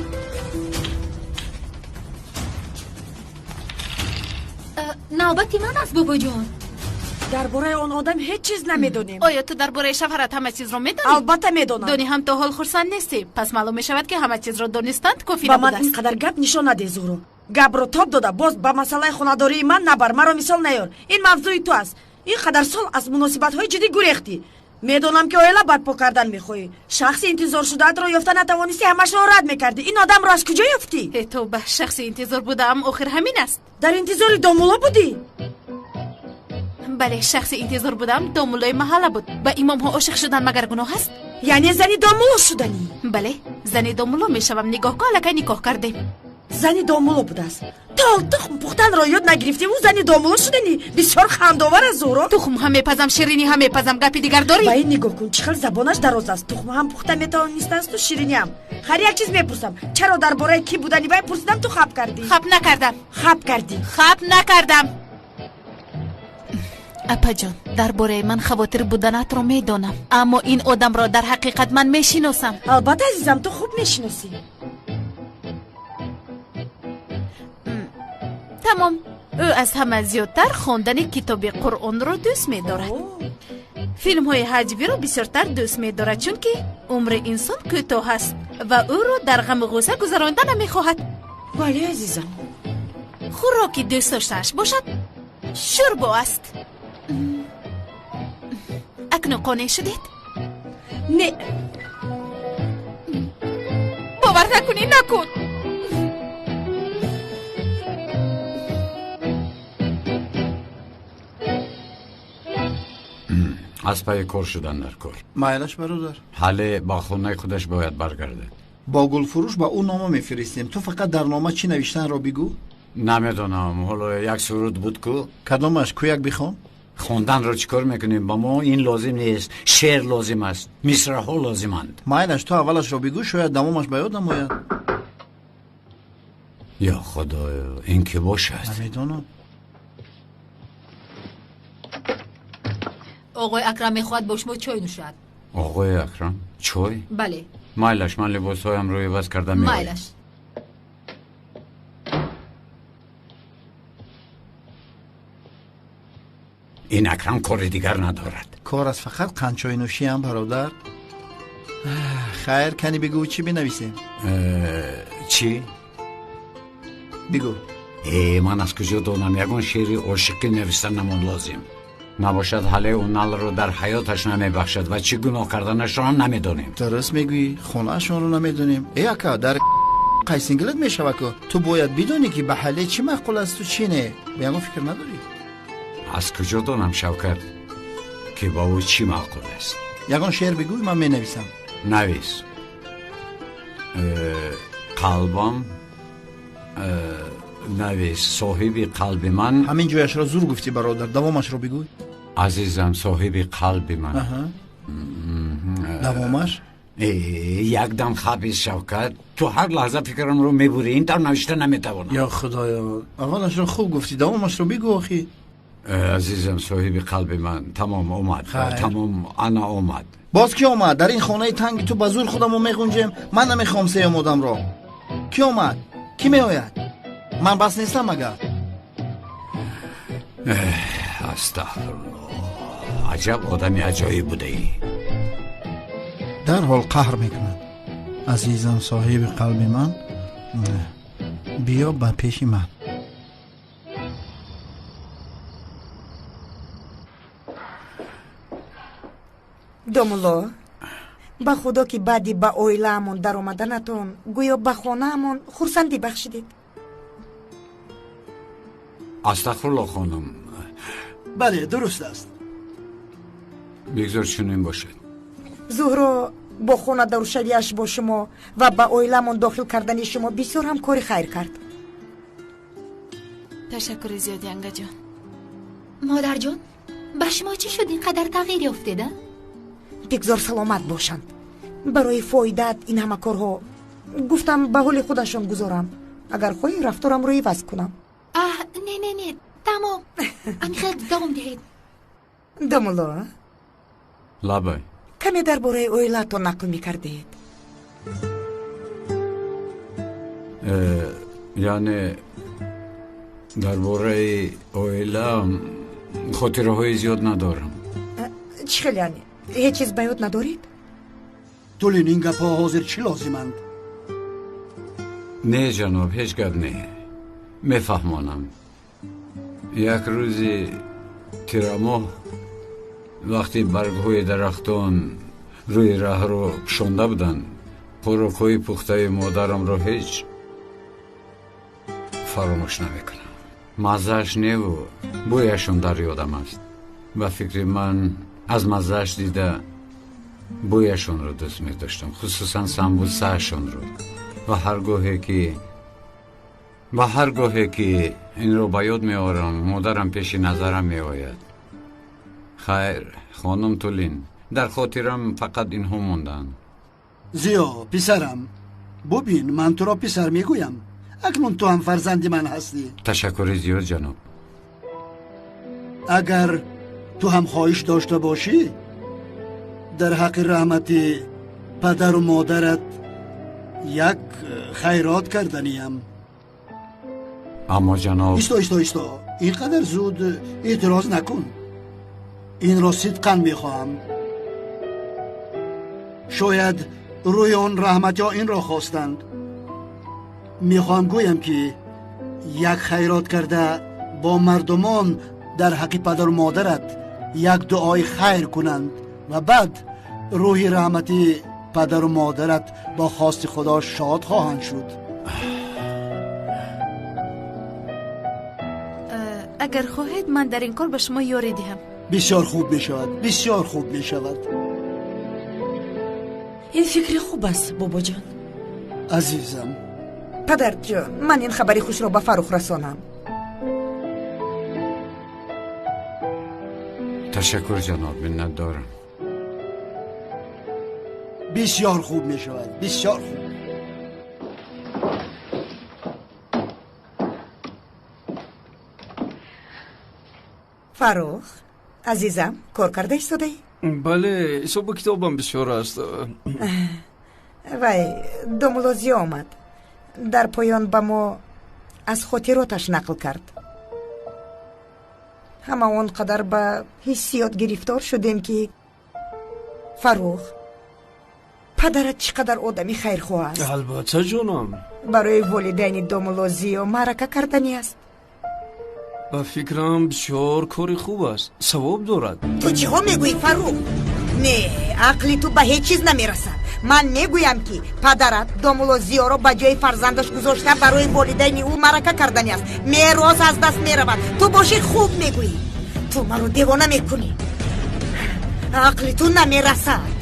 Speaker 7: Навбати ман аст, бобоҷон.
Speaker 8: Дар бораи он одам ҳеҷ чиз намедонем.
Speaker 10: Оё ту дар бораи шавҳарат ҳама чизро медонӣ?
Speaker 8: Албатта медонам.
Speaker 10: Донӣ ҳам то ҳол хурсанд нестӣ. Пас маълум мешавад, ки ҳама чизро донистанд кофӣ
Speaker 8: Ба ман
Speaker 10: набудааст.
Speaker 8: ин қадар гап нишон надеҳ, Зуҳро. Гапро тоб дода, боз ба масъалаи хонадории ман набар, маро мисол наёр. Ин мавзӯи ту аст. Ин қадар сол аз муносибатҳои ҷиддӣ гурехтӣ. Медонам, ки оила барпо кардан мехоҳӣ. Шахси интизоршудаатро ёфта натавонистӣ, ҳамашро рад мекардӣ. Ин одамро аз куҷо ёфтӣ?
Speaker 10: Э, тавба, шахси интизор будаам охир ҳамин аст.
Speaker 8: Дар интизори домулло будӣ?
Speaker 10: Бале, шахси интизор будам домуллои маҳалла буд. Ба имомҳо ошиқ шудан магар гуноҳ аст?
Speaker 8: Яъне зани домулло шуданӣ?
Speaker 10: Бале, зани домулло мешавам. Нигоҳ кун, аллакай никоҳ кардем.
Speaker 8: Зани домулло будааст. То ҳол тухм пухтанро ёд нагирифтиву зани домулло шуданӣ. Бисёр хандовар аст, Зуҳро.
Speaker 10: Тухм ҳам мепазам, ширинӣ ҳам мепазам. Гапи дигар дорӣ?
Speaker 8: Ба ин нигоҳ кун, чӣ хел забонаш дароз аст. Тухм ҳам пухта метавонистасту шириниам. Ҳар як чиз мепурсам. Чаро дар бораи кӣ будани вай пурсидам, ту хап кардӣ?
Speaker 10: Хап накардам.
Speaker 8: Хап кардӣ.
Speaker 10: Хап накардам. Апаҷон, дар бораи ман хавотир буданатро медонам, аммо ин одамро дар ҳақиқат ман мешиносам.
Speaker 8: Албатта, азизам, ту хуб мешиносӣ.
Speaker 10: Тамом. Ӯ аз ҳама зиёдтар хондани китоби Қуръонро дӯст медорад. Филмҳои ҳаҷвиро бисёртар дӯст медорад, чунки умри инсон кӯтоҳ аст ва ӯро дар ғаму ғусса гузаронда намехоҳад.
Speaker 8: Бале, азизам.
Speaker 10: Хӯроки дӯст доштааш бошад шӯрбо аст. Акнун қонеъ шудед?
Speaker 8: Не.
Speaker 10: Бовар накунӣ, накун.
Speaker 1: Аз пайи кор шудан дар кор.
Speaker 15: Майлаш, бародар.
Speaker 1: Ҳале ба хонаи худаш бояд баргардад.
Speaker 15: Бо гулфурӯш ба ӯ нома мефиристем. Ту фақат дар нома чӣ навиштанро бигӯ.
Speaker 1: Намедонам, ҳоло як суруд буд ку.
Speaker 15: Кадомаш? Кӯяк бихон.
Speaker 1: Хонданро чӣ кор мекунем? Ба мо ин лозим нест. Шеър лозим аст, мисраҳо лозиманд.
Speaker 15: Майлаш, ту аввалашро бигӯ, шояд давомаш ба ёдам ояд.
Speaker 1: Ё худоё, ин кӣ бошад?
Speaker 15: Намедонам.
Speaker 7: Оғои Акрам мехоҳад бо шумо чой нӯшад.
Speaker 1: Оғои Акрам? Чой?
Speaker 7: Бале.
Speaker 1: Майлаш, ман либосҳоямро иваз карда меоям.
Speaker 7: Майлаш.
Speaker 1: Ин Акрам кори дигар надорад.
Speaker 15: Кор аз фақат қандчойнӯшиам, бародар. Хайр, кани бигӯ, чӣ бинависем?
Speaker 1: Чӣ?
Speaker 15: Бигӯ.
Speaker 1: Ман аз куҷо донам? Ягон шеъри ошиқӣ нависта намон лозим. Набошад, ҳале Уналро дар ҳаёташ намебахшад ва чӣ гуноҳ карданашро ҳам намедонем.
Speaker 15: Дуруст мегӯӣ, хонаашонро намедонем. Э, ака, дар қайсингилат мешавад ку. Ту бояд бидонӣ, ки ба ҳале чӣ маъқул асту чӣ не. Ба ягон фикр надорӣ?
Speaker 1: Аз куҷо донам, Шавкат, ки ба ӯ чӣ маъқул аст?
Speaker 15: Ягон шеър бигӯй, ман менависам.
Speaker 1: Навис. Қалбам, навис, соҳиби қалби ман.
Speaker 15: Ҳамин ҷояшро зур гуфтӣ, бародар, давомашро бигӯй.
Speaker 1: Азизам, соҳиби қалби ман.
Speaker 15: Давомаш?
Speaker 1: Якдам хабис, Шавкат, ту ҳар лаҳза фикрамро мебурӣ, ин тавр навишта наметавонам.
Speaker 15: Ё худоё, аввалашро хуб гуфтӣ, давомашро бигӯ охӣ.
Speaker 1: Азизам, соҳиби қалби ман. Тамом, омад. Тамом, ана омад.
Speaker 15: Боз кӣ омад? Дар ин хонаи танги ту ба зур худамо меғунҷем. Ман намехоҳам сеюм одамро. Кӣ омад? Кӣ меояд? Ман бас нестам магар?
Speaker 1: Астағфируллоҳ, аҷаб одами аҷоиб будаӣ.
Speaker 15: Дарҳол қаҳр мекунад. Азизам, соҳиби қалби ман, биё ба пеши ман.
Speaker 6: Домулло, ба худо ки баъди ба оилаамон даромаданатон гӯё ба хонаамон хурсандӣ бахшидед.
Speaker 1: Астағфируллоҳ хонум.
Speaker 5: Бале, дуруст аст.
Speaker 1: Бигзор чунин бошад.
Speaker 6: Зуҳро бо хонадоршавиаш бо шумо ва ба оиламон дохил кардани шумо бисёр ҳам кори хайр кард.
Speaker 10: Ташаккури зиёд, янгаҷон.
Speaker 7: Модарҷон, ба шумо чӣ шуд ин қадар тағйир ёфтеда?
Speaker 6: Бигзор саломат бошанд. Барои фоидаат ин ҳама корҳо гуфтам ба ҳоли худашон гузорам. Агар хоҳӣ рафторамро иваз кунам.
Speaker 7: Аҳ, не, не, не, тамом. Ҳамин хел давом диҳед.
Speaker 6: Домулло,
Speaker 1: лабай,
Speaker 6: каме дар бораи оилаатон нақл мекардед.
Speaker 1: Яъне дар бораи оилаам хотираҳои зиёд надорам.
Speaker 6: Чӣ хел яъне? Ҳеҷ чиз ба ёд надоред?
Speaker 5: Тулин, ин гапҳо ҳозир чӣ лозиманд?
Speaker 1: Не ҷаноб, ҳеҷ гап не. Мефаҳмонам. Як рӯзи тирамоҳ вақте баргҳои дарахтон рӯи раҳро пӯшонда буданд, хӯрокҳои пухтаи модарамро ҳеҷ фаромӯш намекунам. Маззааш неву бӯяшон дар ёдам аст. Ба фикри ман аз маззааш дида бӯяшонро дӯст медоштам, хусусан самбусаашонро. Ва ҳар гоҳе ки инро ба ёд меорам, модарам пеши назарам меояд. Хайр, хонум Тулин, дар хотирам фақат инҳо монданд.
Speaker 5: Зиё, писарам, бубин, ман туро писар мегӯям. Акнун ту ҳам фарзанди ман ҳастӣ.
Speaker 1: Ташаккури зиёд, ҷаноб.
Speaker 5: Агар ту ҳам хоҳиш дошта бошӣ, дар ҳаққи раҳмати падару модарат як хайрот карданиям.
Speaker 1: Аммо ҷаноб...
Speaker 5: Исто, исто, исто, ин қадар зуд эътироз накун. Инро сидқан мехоҳам. Шояд рӯи он раҳматиҳо инро хостанд. Мехоҳам гӯям ки як хайрот карда бо мардумон дар ҳаққи падару модарат як дуои хайр кунанд ва баъд рӯҳи раҳмати падару модарат бо хости худо шод хоҳанд шуд.
Speaker 10: Агар хоҳед, ман дар ин кор ба шумо ёрӣ диҳам.
Speaker 5: Бисёр хуб мешавад, бисёр хуб мешавад.
Speaker 8: Ин фикри хуб аст, бобоҷон.
Speaker 5: Азизам.
Speaker 6: Падарҷон, ман ин хабари хушро ба Фаррух расонам.
Speaker 1: Ташаккур ҷаноб, миннатдорам.
Speaker 5: Бисёр хуб мешавад, бисёр хуб.
Speaker 6: Фаррух, азизам, кор карда истодаӣ?
Speaker 3: Бале, ҳисобу китобам бисёр аст.
Speaker 6: Вай, домулло Зиё омад. Дар поён ба мо аз хотироташ нақл кард. Ҳама он қадар ба ҳиссиёт гирифтор шудем ки Фаррух, падарат чӣ қадар одами хайрхоҳ аст.
Speaker 3: Албатта, ҷонам.
Speaker 6: Барои волидайни домулло Зиё маърака карданӣ аст.
Speaker 3: Ба фикрам бисёр кори хуб аст, савоб дорад.
Speaker 6: Ту чиҳо мегӯӣ, Фаррух? Не, ақли ту ба ҳеҷ чиз намерасад. Ман мегӯям ки падарат домулло Зиёро ба ҷои фарзандаш гузошта барои волидайни ӯ маърака карданӣ аст. Мерос аз даст меравад. Ту бошӣ хуб мегӯӣ. Ту маро девона мекунӣ. Ақли ту намерасад.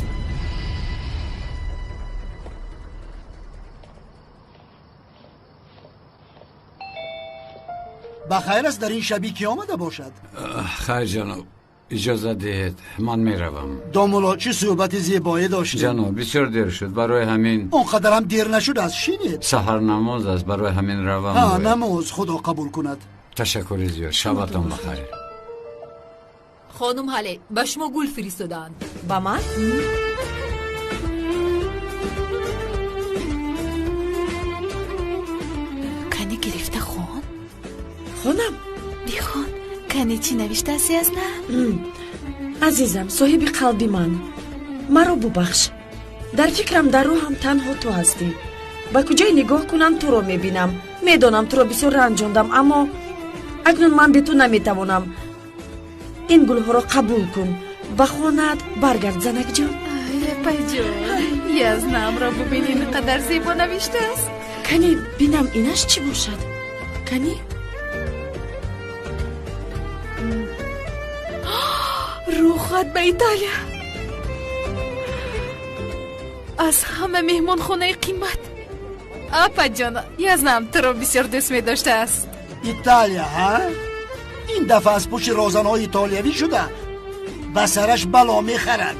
Speaker 5: Ба хайр аст, дар ин шабӣ кӣ омада бошад?
Speaker 1: Хайр ҷаноб, иҷозат диҳед, ман меравам.
Speaker 5: Домулло, чӣ суҳбати зебое доштем.
Speaker 1: Ҷаноб, бисёр дер шуд, барои ҳамин.
Speaker 5: Он қадарам дер нашудааст, шинед.
Speaker 1: Саҳар намоз аст, барои ҳамин равам.
Speaker 5: Ҳа, намоз, худо қабул кунад.
Speaker 1: Ташаккури зиёд, шабатон бахайр.
Speaker 7: Хонум Ҳале, ба шумо гул фиристодаанд.
Speaker 8: Ба ман?
Speaker 10: Кани гирифта хон.
Speaker 8: Хонам?
Speaker 10: Бихон. Кани чӣ навиштааст Язна?
Speaker 8: Азизам, соҳиби қалби ман, маро бубахш. Дар фикрам, дар рӯҳам танҳо ту ҳастӣ. Ба куҷое нигоҳ кунам, туро мебинам. Медонам, туро бисёр ранҷондам, аммо акнун ман бе ту наметавонам. Ин гулҳоро қабул кун, ба хонаат баргард, занакҷон.
Speaker 10: Апайҷон, Язнамро бубин, ин қадар зебо навиштааст.
Speaker 8: Кани бинам, инаш чӣ бошад? Кани?
Speaker 10: Рӯхат ба Италия. Аз ҳама меҳмонхонаи қимат. Апаҷон, Язнам туро бисёр дӯст медоштааст.
Speaker 5: Италия, ҳа? Ин дафъа аз пушти розанҳои итолиявӣ шуда ба сараш бало мехарад.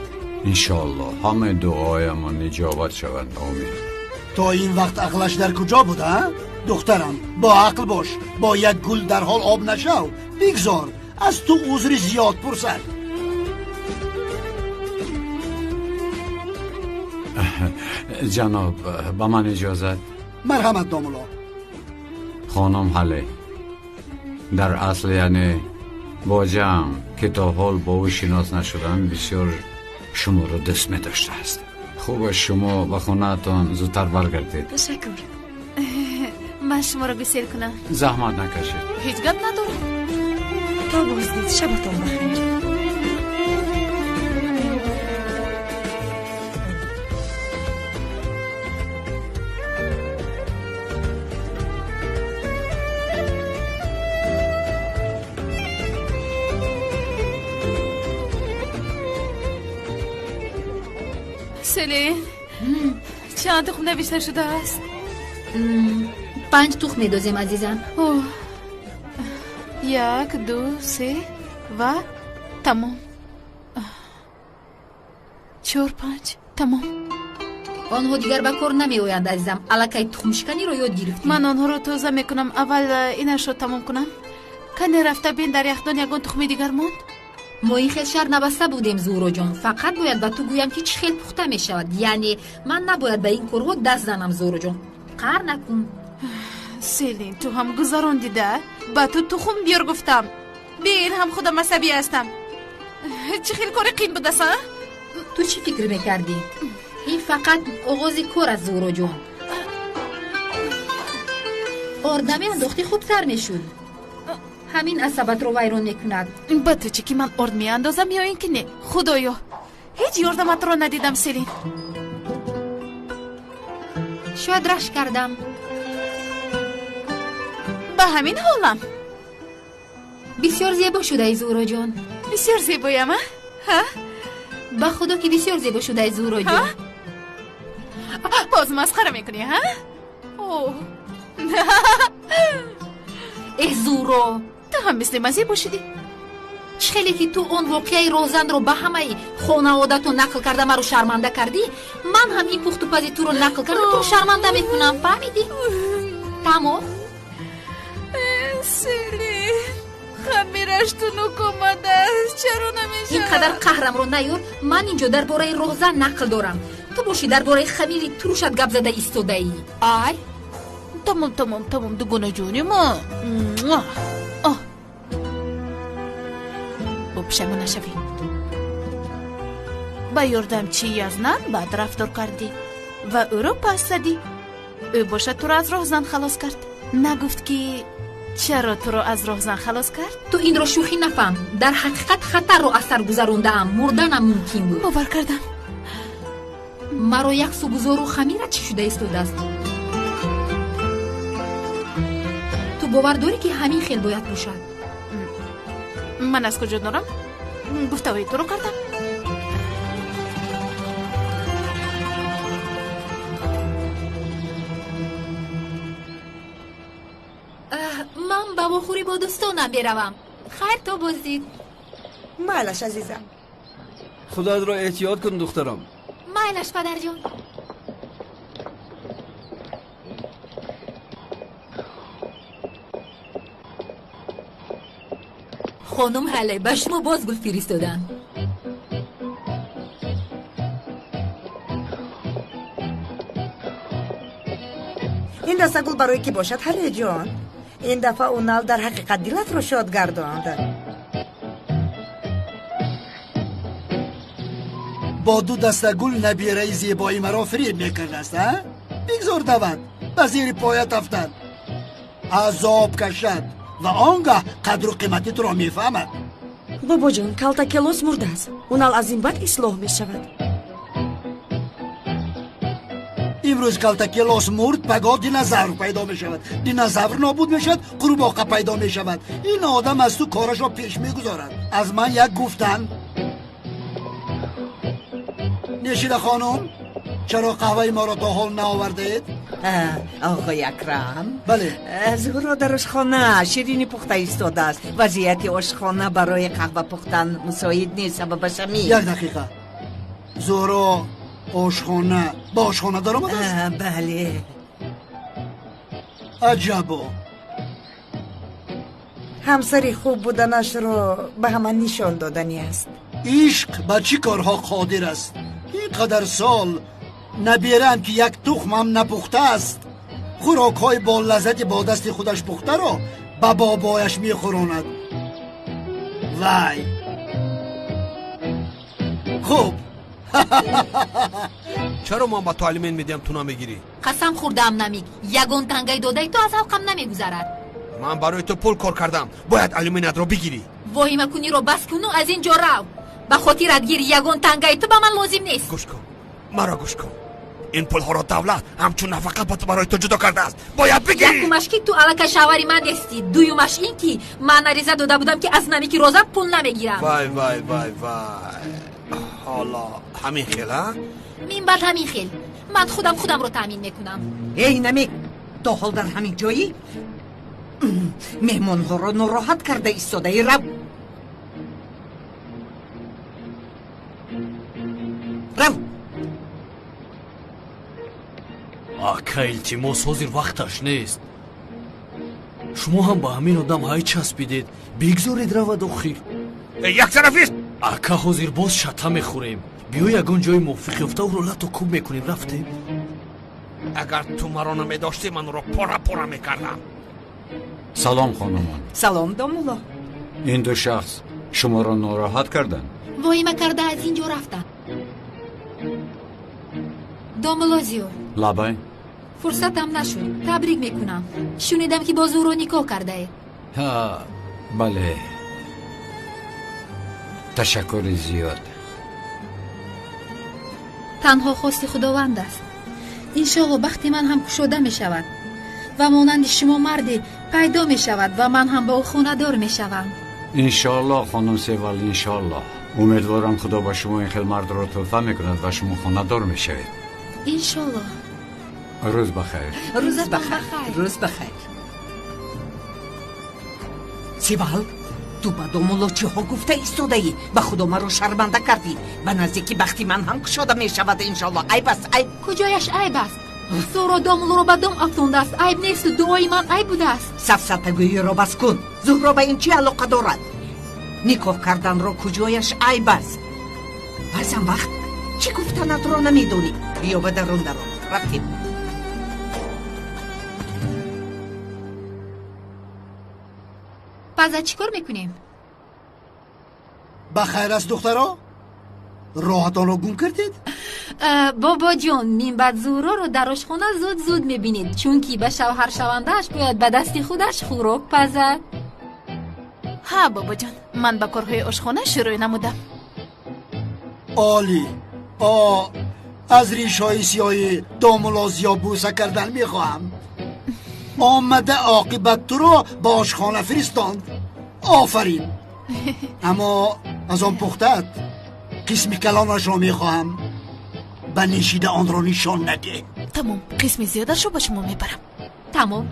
Speaker 1: Иншоаллоҳ ҳамаи дуоямон иҷобат шаванд, омин.
Speaker 5: То ин вақт ақлаш дар куҷо буд, а? Духтарам, бо ақл бош, бо як гул дарҳол об нашав. Бигзор аз ту узри зиёд пурсад.
Speaker 1: Ҷаноб, ба ман иҷозат?
Speaker 5: Марҳамат, домулло.
Speaker 1: Хонум Ҳале, дар асл яъне боҷаам, ки то ҳол бо ӯ шинос нашудам, бисёр шуморо дӯст медоштааст. Хуб аст, шумо ба хонаатон зудтар баргардед.
Speaker 8: Ташаккур.
Speaker 10: Ман шуморо гусел кунам.
Speaker 1: Заҳмат накашед.
Speaker 10: Ҳеҷ гап надорам.
Speaker 8: То боздид, шабатон бахайр.
Speaker 10: Селин, чанд тухм навишта шудааст?
Speaker 7: 5 тухм медозем, азизам.
Speaker 10: 1, 2, 3 ва тамом. 4, 5, тамом.
Speaker 7: Онҳо дигар ба кор намеоянд, азизам. Аллакай тухмшиканиро ёд гирифтем.
Speaker 10: Ман онҳоро тоза мекунам. Аввал инашро тамом кунам. Кане рафта бин, дар яхдон ягон тухми дигар монд?
Speaker 7: Мо ин хел шар набаста будем, Зуҳроҷон. Фақат бояд ба ту гӯям, ки чӣ хел пухта мешавад. Яъне ман набояд ба ин корҳо даст занам, Зуҳроҷон. Қаҳр накун.
Speaker 10: Селин, ту ҳам гузарондида. Ба ту тухм биёр гуфтам. Бин, ҳам худам асабӣ ҳастам. Чӣ хел кори қин будааст, а?
Speaker 7: Ту чӣ фикр мекардӣ? Ин фақат оғози кор аст, Зуҳроҷон. Орд намеандохтӣ, хубтар мешуд. Ҳамин асабатро вайрон мекунад.
Speaker 10: Ба ту чӣ, ки ман орд меандозам ё ин ки не? Худоё, ҳеҷ ёрдаматро надидам, Селин.
Speaker 7: Шояд рашк кардам.
Speaker 10: Ба ҳамин ҳолам.
Speaker 7: Бисёр зебо шудаи, Зуҳроҷон.
Speaker 10: Бисёр зебоям, а? Ҳа?
Speaker 7: Ба худо, ки бисёр зебо шудаи, Зуҳроҷон.
Speaker 10: Боз масхара мекунӣ, ҳа?
Speaker 7: Эҳ, Зуҳро,
Speaker 10: ту ҳам мисли ман зебо шудӣ.
Speaker 7: Чӣ хеле ки ту он воқеаи розанро ба ҳамаи хонаводатон нақл карда маро шарманда кардӣ, ман ҳам ин пухтупази туро нақл карда туро шарманда мекунам. Фаҳмидӣ? Тамом.
Speaker 10: Селин, хамираш тунук омадааст. Чаро намешавад?
Speaker 7: Ин қадар қаҳрамро наёр. Ман инҷо дар бораи розан нақл дорам. Ту бошӣ дар бораи хамири турушат гап зада истодаӣ. Ай,
Speaker 10: тамом, тамом, тамом, дугонаҷони ма. Бо пушаймон нашавӣ. Ба ёрдамчи Язнан бад рафтор кардӣ ва ӯро пас задӣ. Ӯ бошад туро аз роҳзан халос кард. Нагуфт, ки чаро туро аз роҳзан халос кард?
Speaker 7: Ту инро шӯхӣ нафаҳм. Дар ҳақиқат хатарро аз сар гузарондаам. Мурданам мумкин буд.
Speaker 10: Бовар кардам.
Speaker 7: Маро як су гузору хамира чӣ шуда истодааст? Ту бовар дорӣ, ки ҳамин хел бояд бошад?
Speaker 10: Ман аз куҷо дорам? Гуфтаҳои туро кардам.
Speaker 7: Ман ба вохӯрӣ бо дӯстонам меравам. Хайр, то боздид.
Speaker 6: Майлаш, азизам.
Speaker 3: Худатро эҳтиёт кун, духтарам.
Speaker 7: Майлаш, падарҷон. Хонум Ҳале, ба шумо боз гул фиристоданд.
Speaker 6: Ин даста гул барои кӣ бошад, Ҳалеҷон? Ин дафъа Унал дар ҳақиқат дилатро шод гардонд.
Speaker 5: Бо ду даста гул набираи зебои маро фиреб мекардааст, а? Бигзор давад, ба зери поят афтад, азоб кашад ва он гаҳ қадру қимати туро мефаҳмад.
Speaker 8: Бобоҷон, Калтакелос мурдааст. Унал аз ин баъд ислоҳ мешавад.
Speaker 5: Имрӯз Калтакелос мурд, пагоҳ динозавр пайдо мешавад. Динозавр нобуд мешавад, қурбоқа пайдо мешавад. Ин одам аз ту корашро пеш мегузорад. Аз ман як гуфтан. Нешида хонум, чаро қаҳваи моро то ҳол наовардаед?
Speaker 9: Оғои Акрам.
Speaker 5: Бале.
Speaker 9: Зуҳро дар ошхона ширинӣ пухта истодааст. Вазъияти ошхона барои қаҳва пухтан мусоид нест, сабабаш ҳамин.
Speaker 5: Як дақиқа. Зуҳро ошхона ба ошхона даромадааст?
Speaker 9: Бале.
Speaker 5: Аҷабо.
Speaker 6: Ҳамсари хуб буданашро ба ҳама нишон додани аст.
Speaker 5: Ишқ ба чӣ корҳо қодир аст? Ин қадар сол набираам ки як тухмам напухтааст, хӯрокҳои бо лаззати бо дасти худаш пухтаро ба бобояш мехӯронад. Вай! Хуб.
Speaker 11: Чаро ман ба ту алимент медиҳам, ту намегирӣ?
Speaker 7: Қасам хӯрдаам, Намик, ягон тангаи додаи ту аз ҳалқам намегузарад.
Speaker 11: Ман барои ту пул кор кардам, бояд алиментро бигирӣ.
Speaker 7: Воҳимакуниро бас куну аз ин ҷо рав. Ба хотират гир, ягон тангаи ту ба ман лозим нест.
Speaker 11: Гӯш кун, маро гӯш кун. Ин пулҳоро давлат ҳамчун нафақа барои ту ҷудо кардааст, бояд бигирӣ.
Speaker 7: Якумаш ки ту аллакай шавҳари ман нестӣ. Дуюмаш ин ки ман ариза дода будам ки аз Намики роза пул намегирам.
Speaker 11: Вай вай вай вай, ҳоло ҳамин хел, а?
Speaker 7: Мин баъд ҳамин хел. Ман худам худамро таъмин мекунам.
Speaker 9: Эй Намик, то ҳол дар ҳамин ҷоӣ? Меҳмонҳоро нороҳат карда истодаи, рав. Рав.
Speaker 4: Ака, илтимос, ҳозир вақташ нест. Шумо ҳам ба ҳамин одам ҳай часпидед. Бигзоред равад охир.
Speaker 11: Яктарафист!
Speaker 4: Ака, ҳозир боз шата мехӯрем. Биё ягон ҷои мувофиқ ёфта ӯро лату кӯб мекунем. Рафтем.
Speaker 11: Агар ту маро намедоштӣ, ман ӯро пора пора мекардам.
Speaker 1: Салом, хонумон.
Speaker 9: Салом, домулло.
Speaker 1: Ин ду шахс шуморо нороҳат карданд?
Speaker 7: Воҳима карда аз ин ҷо рафтанд. Домулло Зиё.
Speaker 1: Лабай.
Speaker 7: Фурсатам нашуд. Табрик мекунам. Шунидам ки бо Зуҳро никоҳ кардаед.
Speaker 1: Ҳа, бале. Ташаккури зиёд.
Speaker 7: Танҳо хости Худованд аст. Иншоалло бахти ман ҳам кушода мешавад ва монанди шумо марде пайдо мешавад ва ман ҳам ба ӯ хонадор мешавам.
Speaker 1: Иншоалло, хонум Севал, иншоалло. Умедворам Худо ба шумо ин хел мардро тӯҳфа мекунад ва шумо хонадор мешавед.
Speaker 7: Иншоалло.
Speaker 1: Рӯз бахайр.
Speaker 9: Рӯз бахайр. Рӯз бахайр. Севал, ту ба домулло чиҳо гуфта истодаӣ? Ба Худо маро шарманда кардӣ. Ба наздики бахти ман ҳам кушода мешавад, иншоалло. Айб аст, айб.
Speaker 7: Куҷояш айб аст? Зуҳро домуллоро ба дом афтондааст. Айб несту дуои ман айб будааст.
Speaker 9: Сафсатагӯиро бас кун. Зуҳро ба ин чӣ алоқа дорад? Никоҳ карданро куҷояш айб аст? Баъзан вақт чӣ гуфтанатро намедонӣ. Биё ба дарун даром. Рафтем.
Speaker 7: Паза чӣ кор мекунем?
Speaker 5: Ба хайр аст, духтаро? Роҳатонро гум кардед?
Speaker 7: Бобоҷон, минбаъд Зуҳроро дар ошхона зуд зуд мебинед, чунки ба шавҳаршавандааш бояд ба дасти худаш хӯрок пазад.
Speaker 10: Ҳа, бобоҷон, ман ба корҳои ошхона шурӯъ намудам.
Speaker 5: Олӣ. Аз ришҳои сиёҳи домулло Зиё бӯса кардан мехоҳам. Омада оқибат туро ба ошхона фиристонд. Офарин. Аммо аз он пухтаат қисми калонашро мехоҳам. Ба нешида онро нишон надеҳ.
Speaker 10: Тамом, қисми зиёдашро ба шумо мебарам.
Speaker 7: Тамом.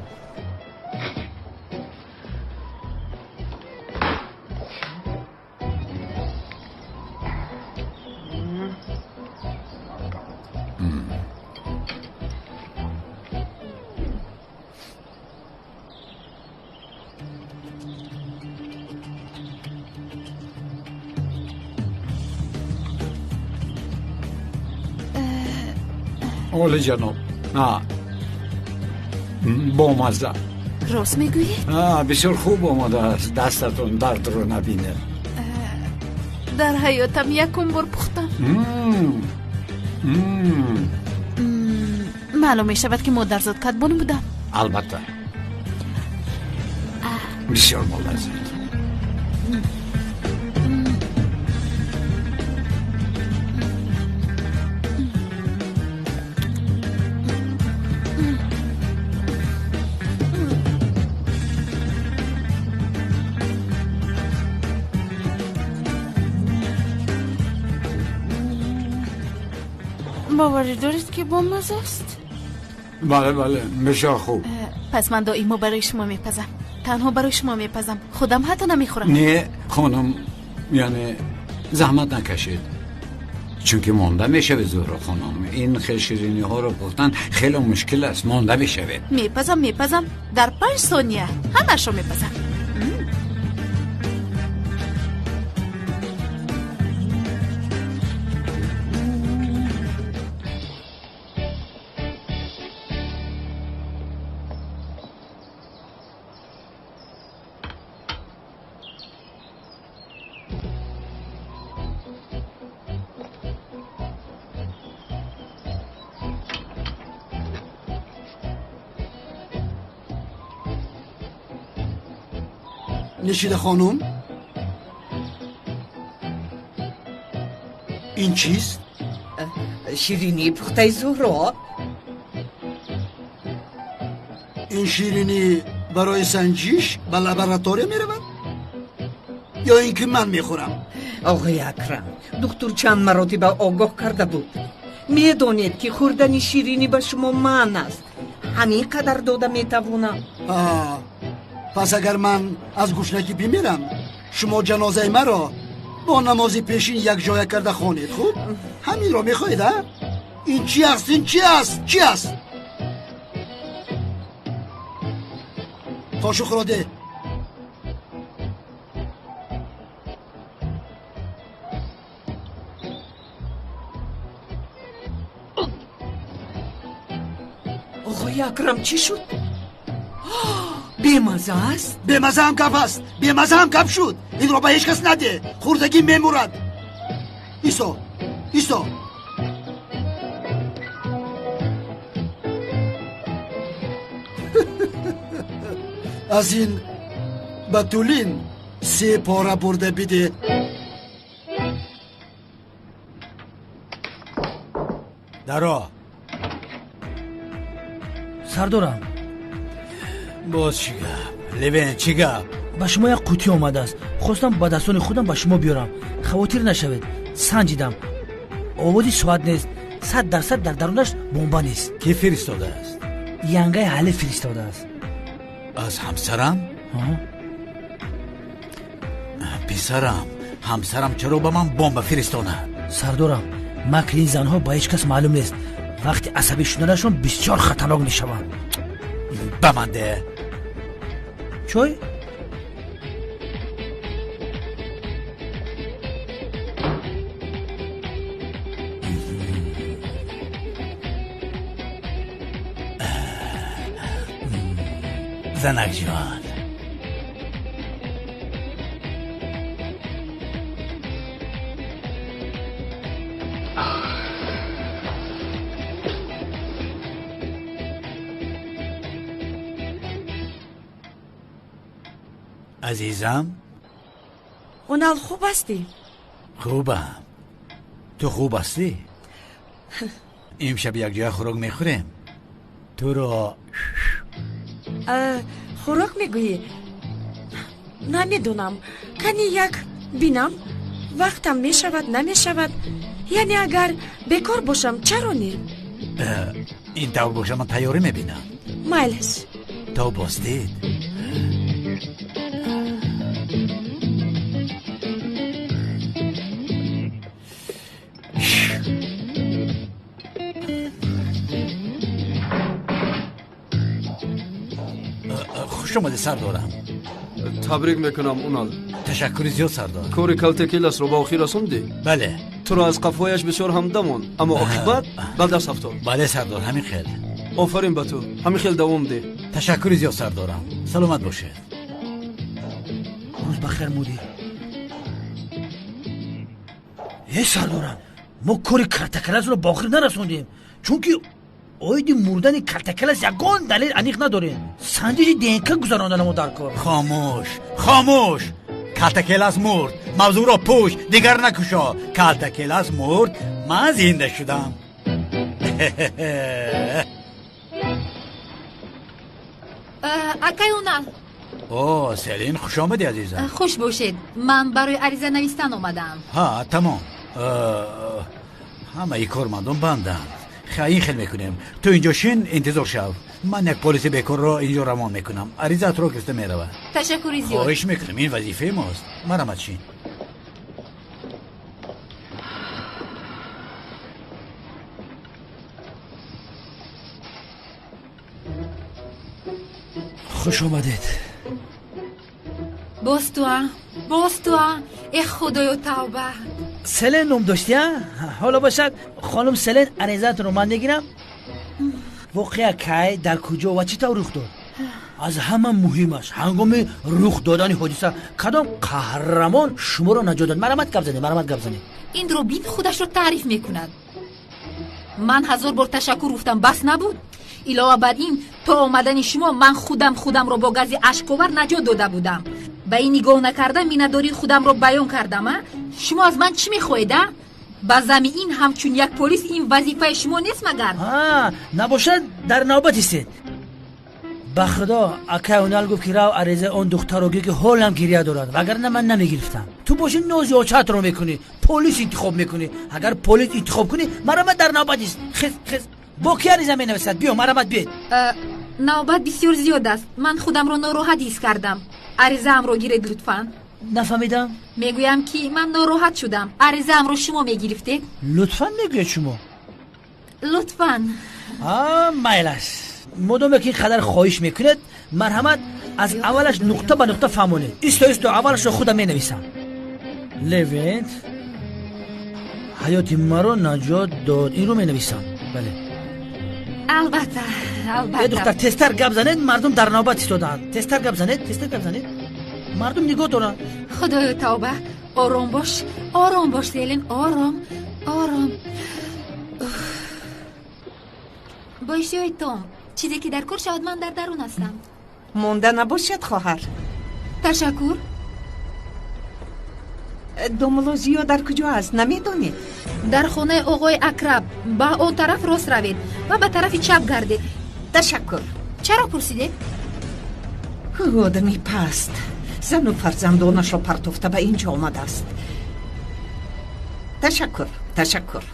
Speaker 1: Оли ҷаноб, бомазза.
Speaker 10: Рост мегӯед?
Speaker 1: Бисёр хуб омодааст, дастатон дардро набинед.
Speaker 10: Дар ҳаётам якум бор пухтам. Маълум мешавад, ки модарзод кадбону будам.
Speaker 1: Албатта, бисёр болаззат.
Speaker 10: Боварӣ доред, ки бомазза аст?
Speaker 1: Бале, бале, бисёр хуб.
Speaker 10: Пас ман доимо барои шумо мепазам, танҳо барои шумо мепазам, худам ҳатто намехӯрам.
Speaker 1: Не, хонум, яъне заҳмат накашед, чунки монда мешавед. Зуҳро хонум, ин хел шириниҳоро пухтан хеле мушкил аст, монда мешавед.
Speaker 10: Мепазам, мепазам, дар 5 сония ҳамаашро мепазам.
Speaker 5: نشیده خانم، این چیست؟
Speaker 9: شیرینی پخته زهرا.
Speaker 5: این شیرینی برای سنجیش به لابراتوری می رود یا اینکه من میخورم؟
Speaker 9: آقای اکرم، دکتر چند مراتب آگاه کرده بود. میدانید که خوردن شیرینی به شما منع است. همین قدر داده میتوانم.
Speaker 5: پس اگر من از گشنگی بمیرم، شما جنازه مرا با نماز پیشین یک جای کرده خوانید. خوب همین را میخواهید؟ این چی است؟ این چی است؟ چی است؟ قاشق را ده.
Speaker 9: آقای اکرم چی شد؟ бемаза аст?
Speaker 5: Бемаза ҳам гап аст, бемаза ҳам гап шуд. Инро ба ҳеҷ кас наде, хурдагӣ мемурад. Исо, Исо. Аз ин ба Тулин се пора бурда биде.
Speaker 16: Даро.
Speaker 13: Сардорам.
Speaker 16: Боз чӣ гап, Левен, чӣ гап?
Speaker 13: Ба шумо як қутӣ омадааст, хостам ба дастони худам ба шумо биёрам. Хавотир нашавед, санҷидам, овози соат нест, 100% дар дарунаш бомба нест.
Speaker 16: Кӣ фиристодааст?
Speaker 13: Янгаи ҳале фиристодааст.
Speaker 16: Аз ҳамсарам? Писарам, ҳамсарам чаро ба ман бомба фиристонад?
Speaker 13: Сардорам, макри ин занҳо ба ҳеҷ кас маълум нест. Вақти асабӣ шуданашон бисёр хатарнок мешаванд.
Speaker 16: Ба ман де.
Speaker 13: Чой?
Speaker 16: Занак ҷон, азизам.
Speaker 8: Унал, хуб ҳастӣ?
Speaker 16: Хубам, ту хуб ҳастӣ? Имшаб якҷоя хӯрок мехӯрем. Туро
Speaker 8: Хӯрок мегӯӣ? Намедонам, кани як бинам, вақтам мешавад, намешавад. Яъне агар бекор бошам, чаро не?
Speaker 16: Ин тавр боша, ман тайёрӣ мебинам.
Speaker 8: Майлаш.
Speaker 16: То боздид. Хуш омадӣ, сардорам.
Speaker 3: Табрик мекунам, Унал.
Speaker 16: Ташаккури зиёд, сардор.
Speaker 3: Кори калтакеласро ба охир расондӣ?
Speaker 16: Бале.
Speaker 3: Туро аз қафояш бисёр ҳамдамон, аммо оқибат ба даст афтод.
Speaker 16: Бале сардор, ҳамин хел.
Speaker 3: Офарин ба ту, ҳамин хел давом деҳ.
Speaker 16: Ташаккури зиёд сардорам, саломат бошед.
Speaker 13: Рӯз бахайр мудир. Э сардорам, мо кори калтакаласро ба охир нарасондем, чунки оиди мурдани калтакалас ягон далел аниқ надорем. Санҷиши ДНК гузаронданамо мо дар кор.
Speaker 16: Хомӯш, хомӯш! Калтакелас мурд, мавзӯъро пӯш, дигар накушо. Калтакелас мурд, ман зинда шудам.
Speaker 7: Акай Унал.
Speaker 16: О, Селин, хуш омадӣ, азизам.
Speaker 7: Хуш бошед. Ман барои ариза навистан омадаам.
Speaker 16: Ҳа, тамом. Ҳамаи кормандон банданд. Ин хел мекунем. Ту инҷо шин, интизор шав. Ман як полиси бекорро инҷо равон мекунам. Аризаатро гирифта меравад.
Speaker 7: Ташаккури зиёд.
Speaker 16: Хоҳиш мекунам, ин вазифаи мост. Марамат шин.
Speaker 13: Хуш омадед.
Speaker 7: Боз туа, боз туа. Э худоё, тавба.
Speaker 13: Селен ном доштӣ, а? Ҳоло бошад, хонум Селен, аризаатонро ман мегирам. Воқеа кай, дар куҷо ва чӣ тавр рух дод? Аз ҳама муҳимаш, ҳангоми рух додани ҳодиса кадом қаҳрамон шуморо наҷот дод? Марамат гап занед, марамат гап занед.
Speaker 7: Инро бин, худашро таъриф мекунад. Ман 1000 бор ташаккур гуфтам, бас набуд? Илова бар ин, то омадани шумо ман худам худамро бо гази ашковар наҷот дода будам. Ба ин нигоҳ накарда миннатдории худамро баён кардам, а? Шумо аз ман чӣ мехоҳед, а? Ба зами ин ҳамчун як полис ин вазифаи шумо нест магар?
Speaker 13: Ҳа, набошад, дар навбат истед. Ба худо, акай Унал гуфт ки рав аризаи он духтарро гир, ки ҳолам гиря дорад, вагарна ман намегирифтам. Ту боши нози очаатро мекунӣ, полис интихоб мекунӣ. Агар полис интихоб кунӣ, марамат дар навбат ист. Хез, хез. Бо ки ариза менависад? Биё, марамат биед.
Speaker 7: Навбат бисёр зиёд аст. Ман худамро нороҳат ҳис кардам. Аризаамро гиред лутфан.
Speaker 13: Нафаҳмидам.
Speaker 7: Мегӯям ки ман нороҳат шудам. Аризаамро шумо мегирифтед?
Speaker 13: Лутфан мегӯед шумо?
Speaker 7: Лутфан.
Speaker 13: Майлаш. Модоме ки ин қадар хоҳиш мекунед, марҳамат аз аввалаш нуқта ба нуқта фаҳмонед. Исто, исто, аввалашро худам менависам. Левент ҳаёти маро наҷот дод. Инро менависам. Бале.
Speaker 7: Албатта, албатта.
Speaker 13: Э духтар, тезтар гап занед, мардум дар навбат истодаанд. Тезтар гап занед, тезтар гап занед. Мардум нигоҳ доранд.
Speaker 7: Худоё, тавба. Ором бош, ором бош, Селин, ором, ором. Бо иштиҳои том, чизе ки дар кор шавад, ман дар дарун ҳастам.
Speaker 9: Монда набошад, хоҳар.
Speaker 7: Ташаккур.
Speaker 9: Домулло Зиё дар куҷо аст, намедонед?
Speaker 7: Дар хонаи оғои Акраб. Ба он тараф рост равед ва ба тарафи чап гардед.
Speaker 9: Ташаккур.
Speaker 7: Чаро пурсидед?
Speaker 9: Одами паст зану фарзандонашро партофта ба инҷо омадааст. Ташаккур, ташаккур.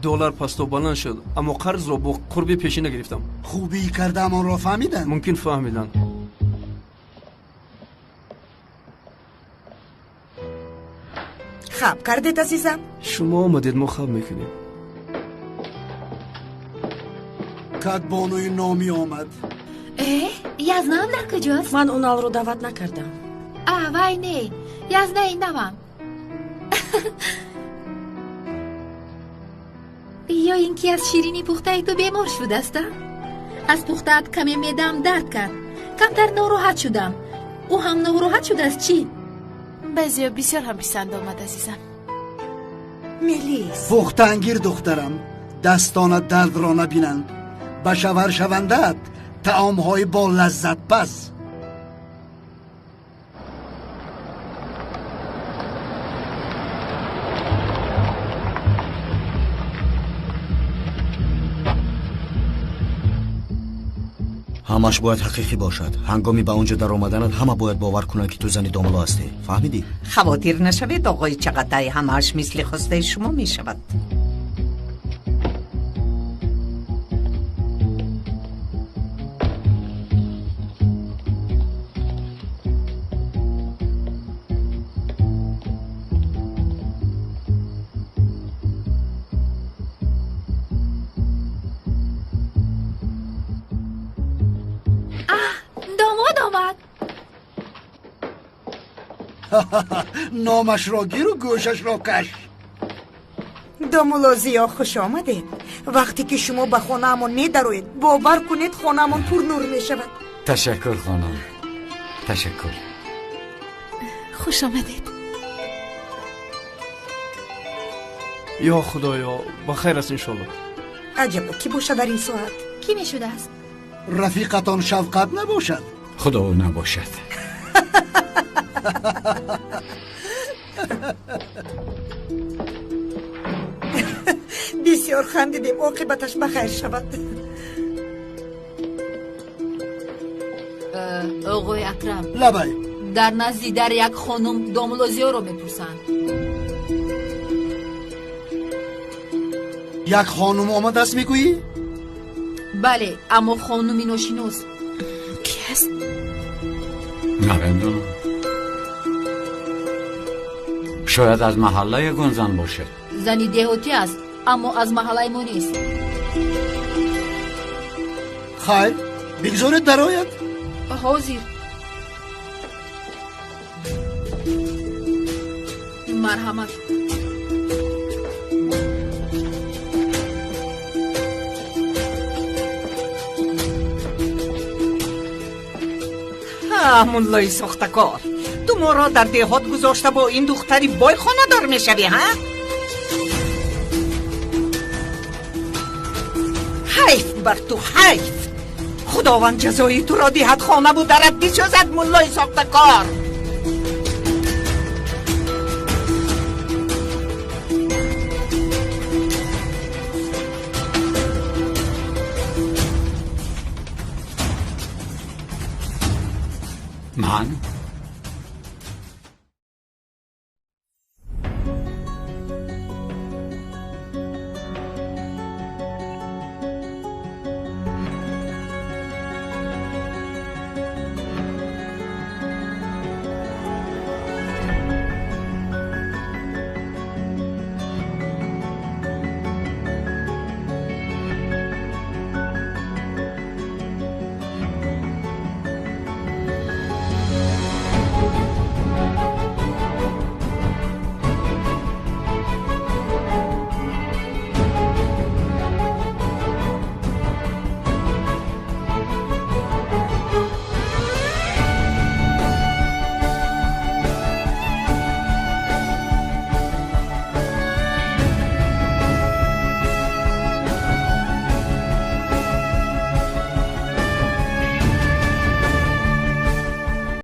Speaker 3: Доллар пасту баланд шуд, аммо қарзро бо қурби пешина гирифтам.
Speaker 5: Хубӣ кардаам онро фаҳмиданд?
Speaker 3: Мумкин фаҳмиданд.
Speaker 6: Хаб кардед, азизам?
Speaker 3: Шумо омадед, мо хаб мекунем.
Speaker 5: Кадбонуи номӣ омад.
Speaker 7: Э, Язнаам дар куҷост?
Speaker 8: Ман Уналро даъват накардам.
Speaker 7: А, вай не, Язнаи навам. Ё ин ки аз ширини пухтаи ту бемор шудааст, а? Аз пухтаат каме меъдаам дард кард. Камтар нороҳат шудам. Ӯ ҳам нороҳат шудааст, чӣ?
Speaker 10: Баъзеё бисёр ҳам писанд омад, азизам.
Speaker 6: Мелис.
Speaker 5: Пухтаангир, духтарам, дастонат дардро набинанд. Ба шавар шавандаат таомҳои бо лаззатпаз.
Speaker 12: Ҳамаш бояд ҳақиқӣ бошад. Ҳангоми ба он ҷо даромаданат ҳама бояд бовар кунанд, ки ту зани домулло ҳастӣ. Фаҳмидӣ?
Speaker 9: Хавотир нашавед, оғои Чағатай, ҳамааш мисли хостаи шумо мешавад.
Speaker 5: Номашро гиру гӯшашро каш.
Speaker 6: Домулло Зиё, хуш омадед. Вақте ки шумо ба хонаамон медароед, бовар кунед, хонаамон пурнур мешавад.
Speaker 1: Ташаккур, хонум, ташаккур.
Speaker 10: Хуш омадед.
Speaker 3: Ё худоё, ба хайр аст иншолло.
Speaker 6: Аҷабо, кӣ бошад дар ин соат?
Speaker 7: Кӣ мешудааст?
Speaker 5: Рафиқатон Шавқат набошад?
Speaker 1: Худо набошад.
Speaker 6: Бисёр хандидем, оқибаташ ба хайр шавад.
Speaker 7: Оғои Акрам.
Speaker 5: Лабай.
Speaker 7: Дар назди дар як хонум домулло Зиёро мепурсанд.
Speaker 5: Як хонум омадааст мегӯӣ?
Speaker 7: Бале, аммо хонуми ношинос.
Speaker 10: Ки аст?
Speaker 1: Намедонам. Шояд аз маҳалла ягон зан бошад.
Speaker 7: Зани деҳотӣ аст, аммо аз маҳаллаи мо нест.
Speaker 5: Хайр, бигзоред дарояд.
Speaker 7: Ҳозир. Марҳамат.
Speaker 9: Муллои сохтакор, ту моро дар деҳот гузошта бо ин духтари бой хонадор мешавӣ, ҳа? Ҳайф бар ту, ҳайф! Худованд ҷазои туро диҳад, хонаву дарат бисӯзад, муллои сохтакор.
Speaker 1: Ман?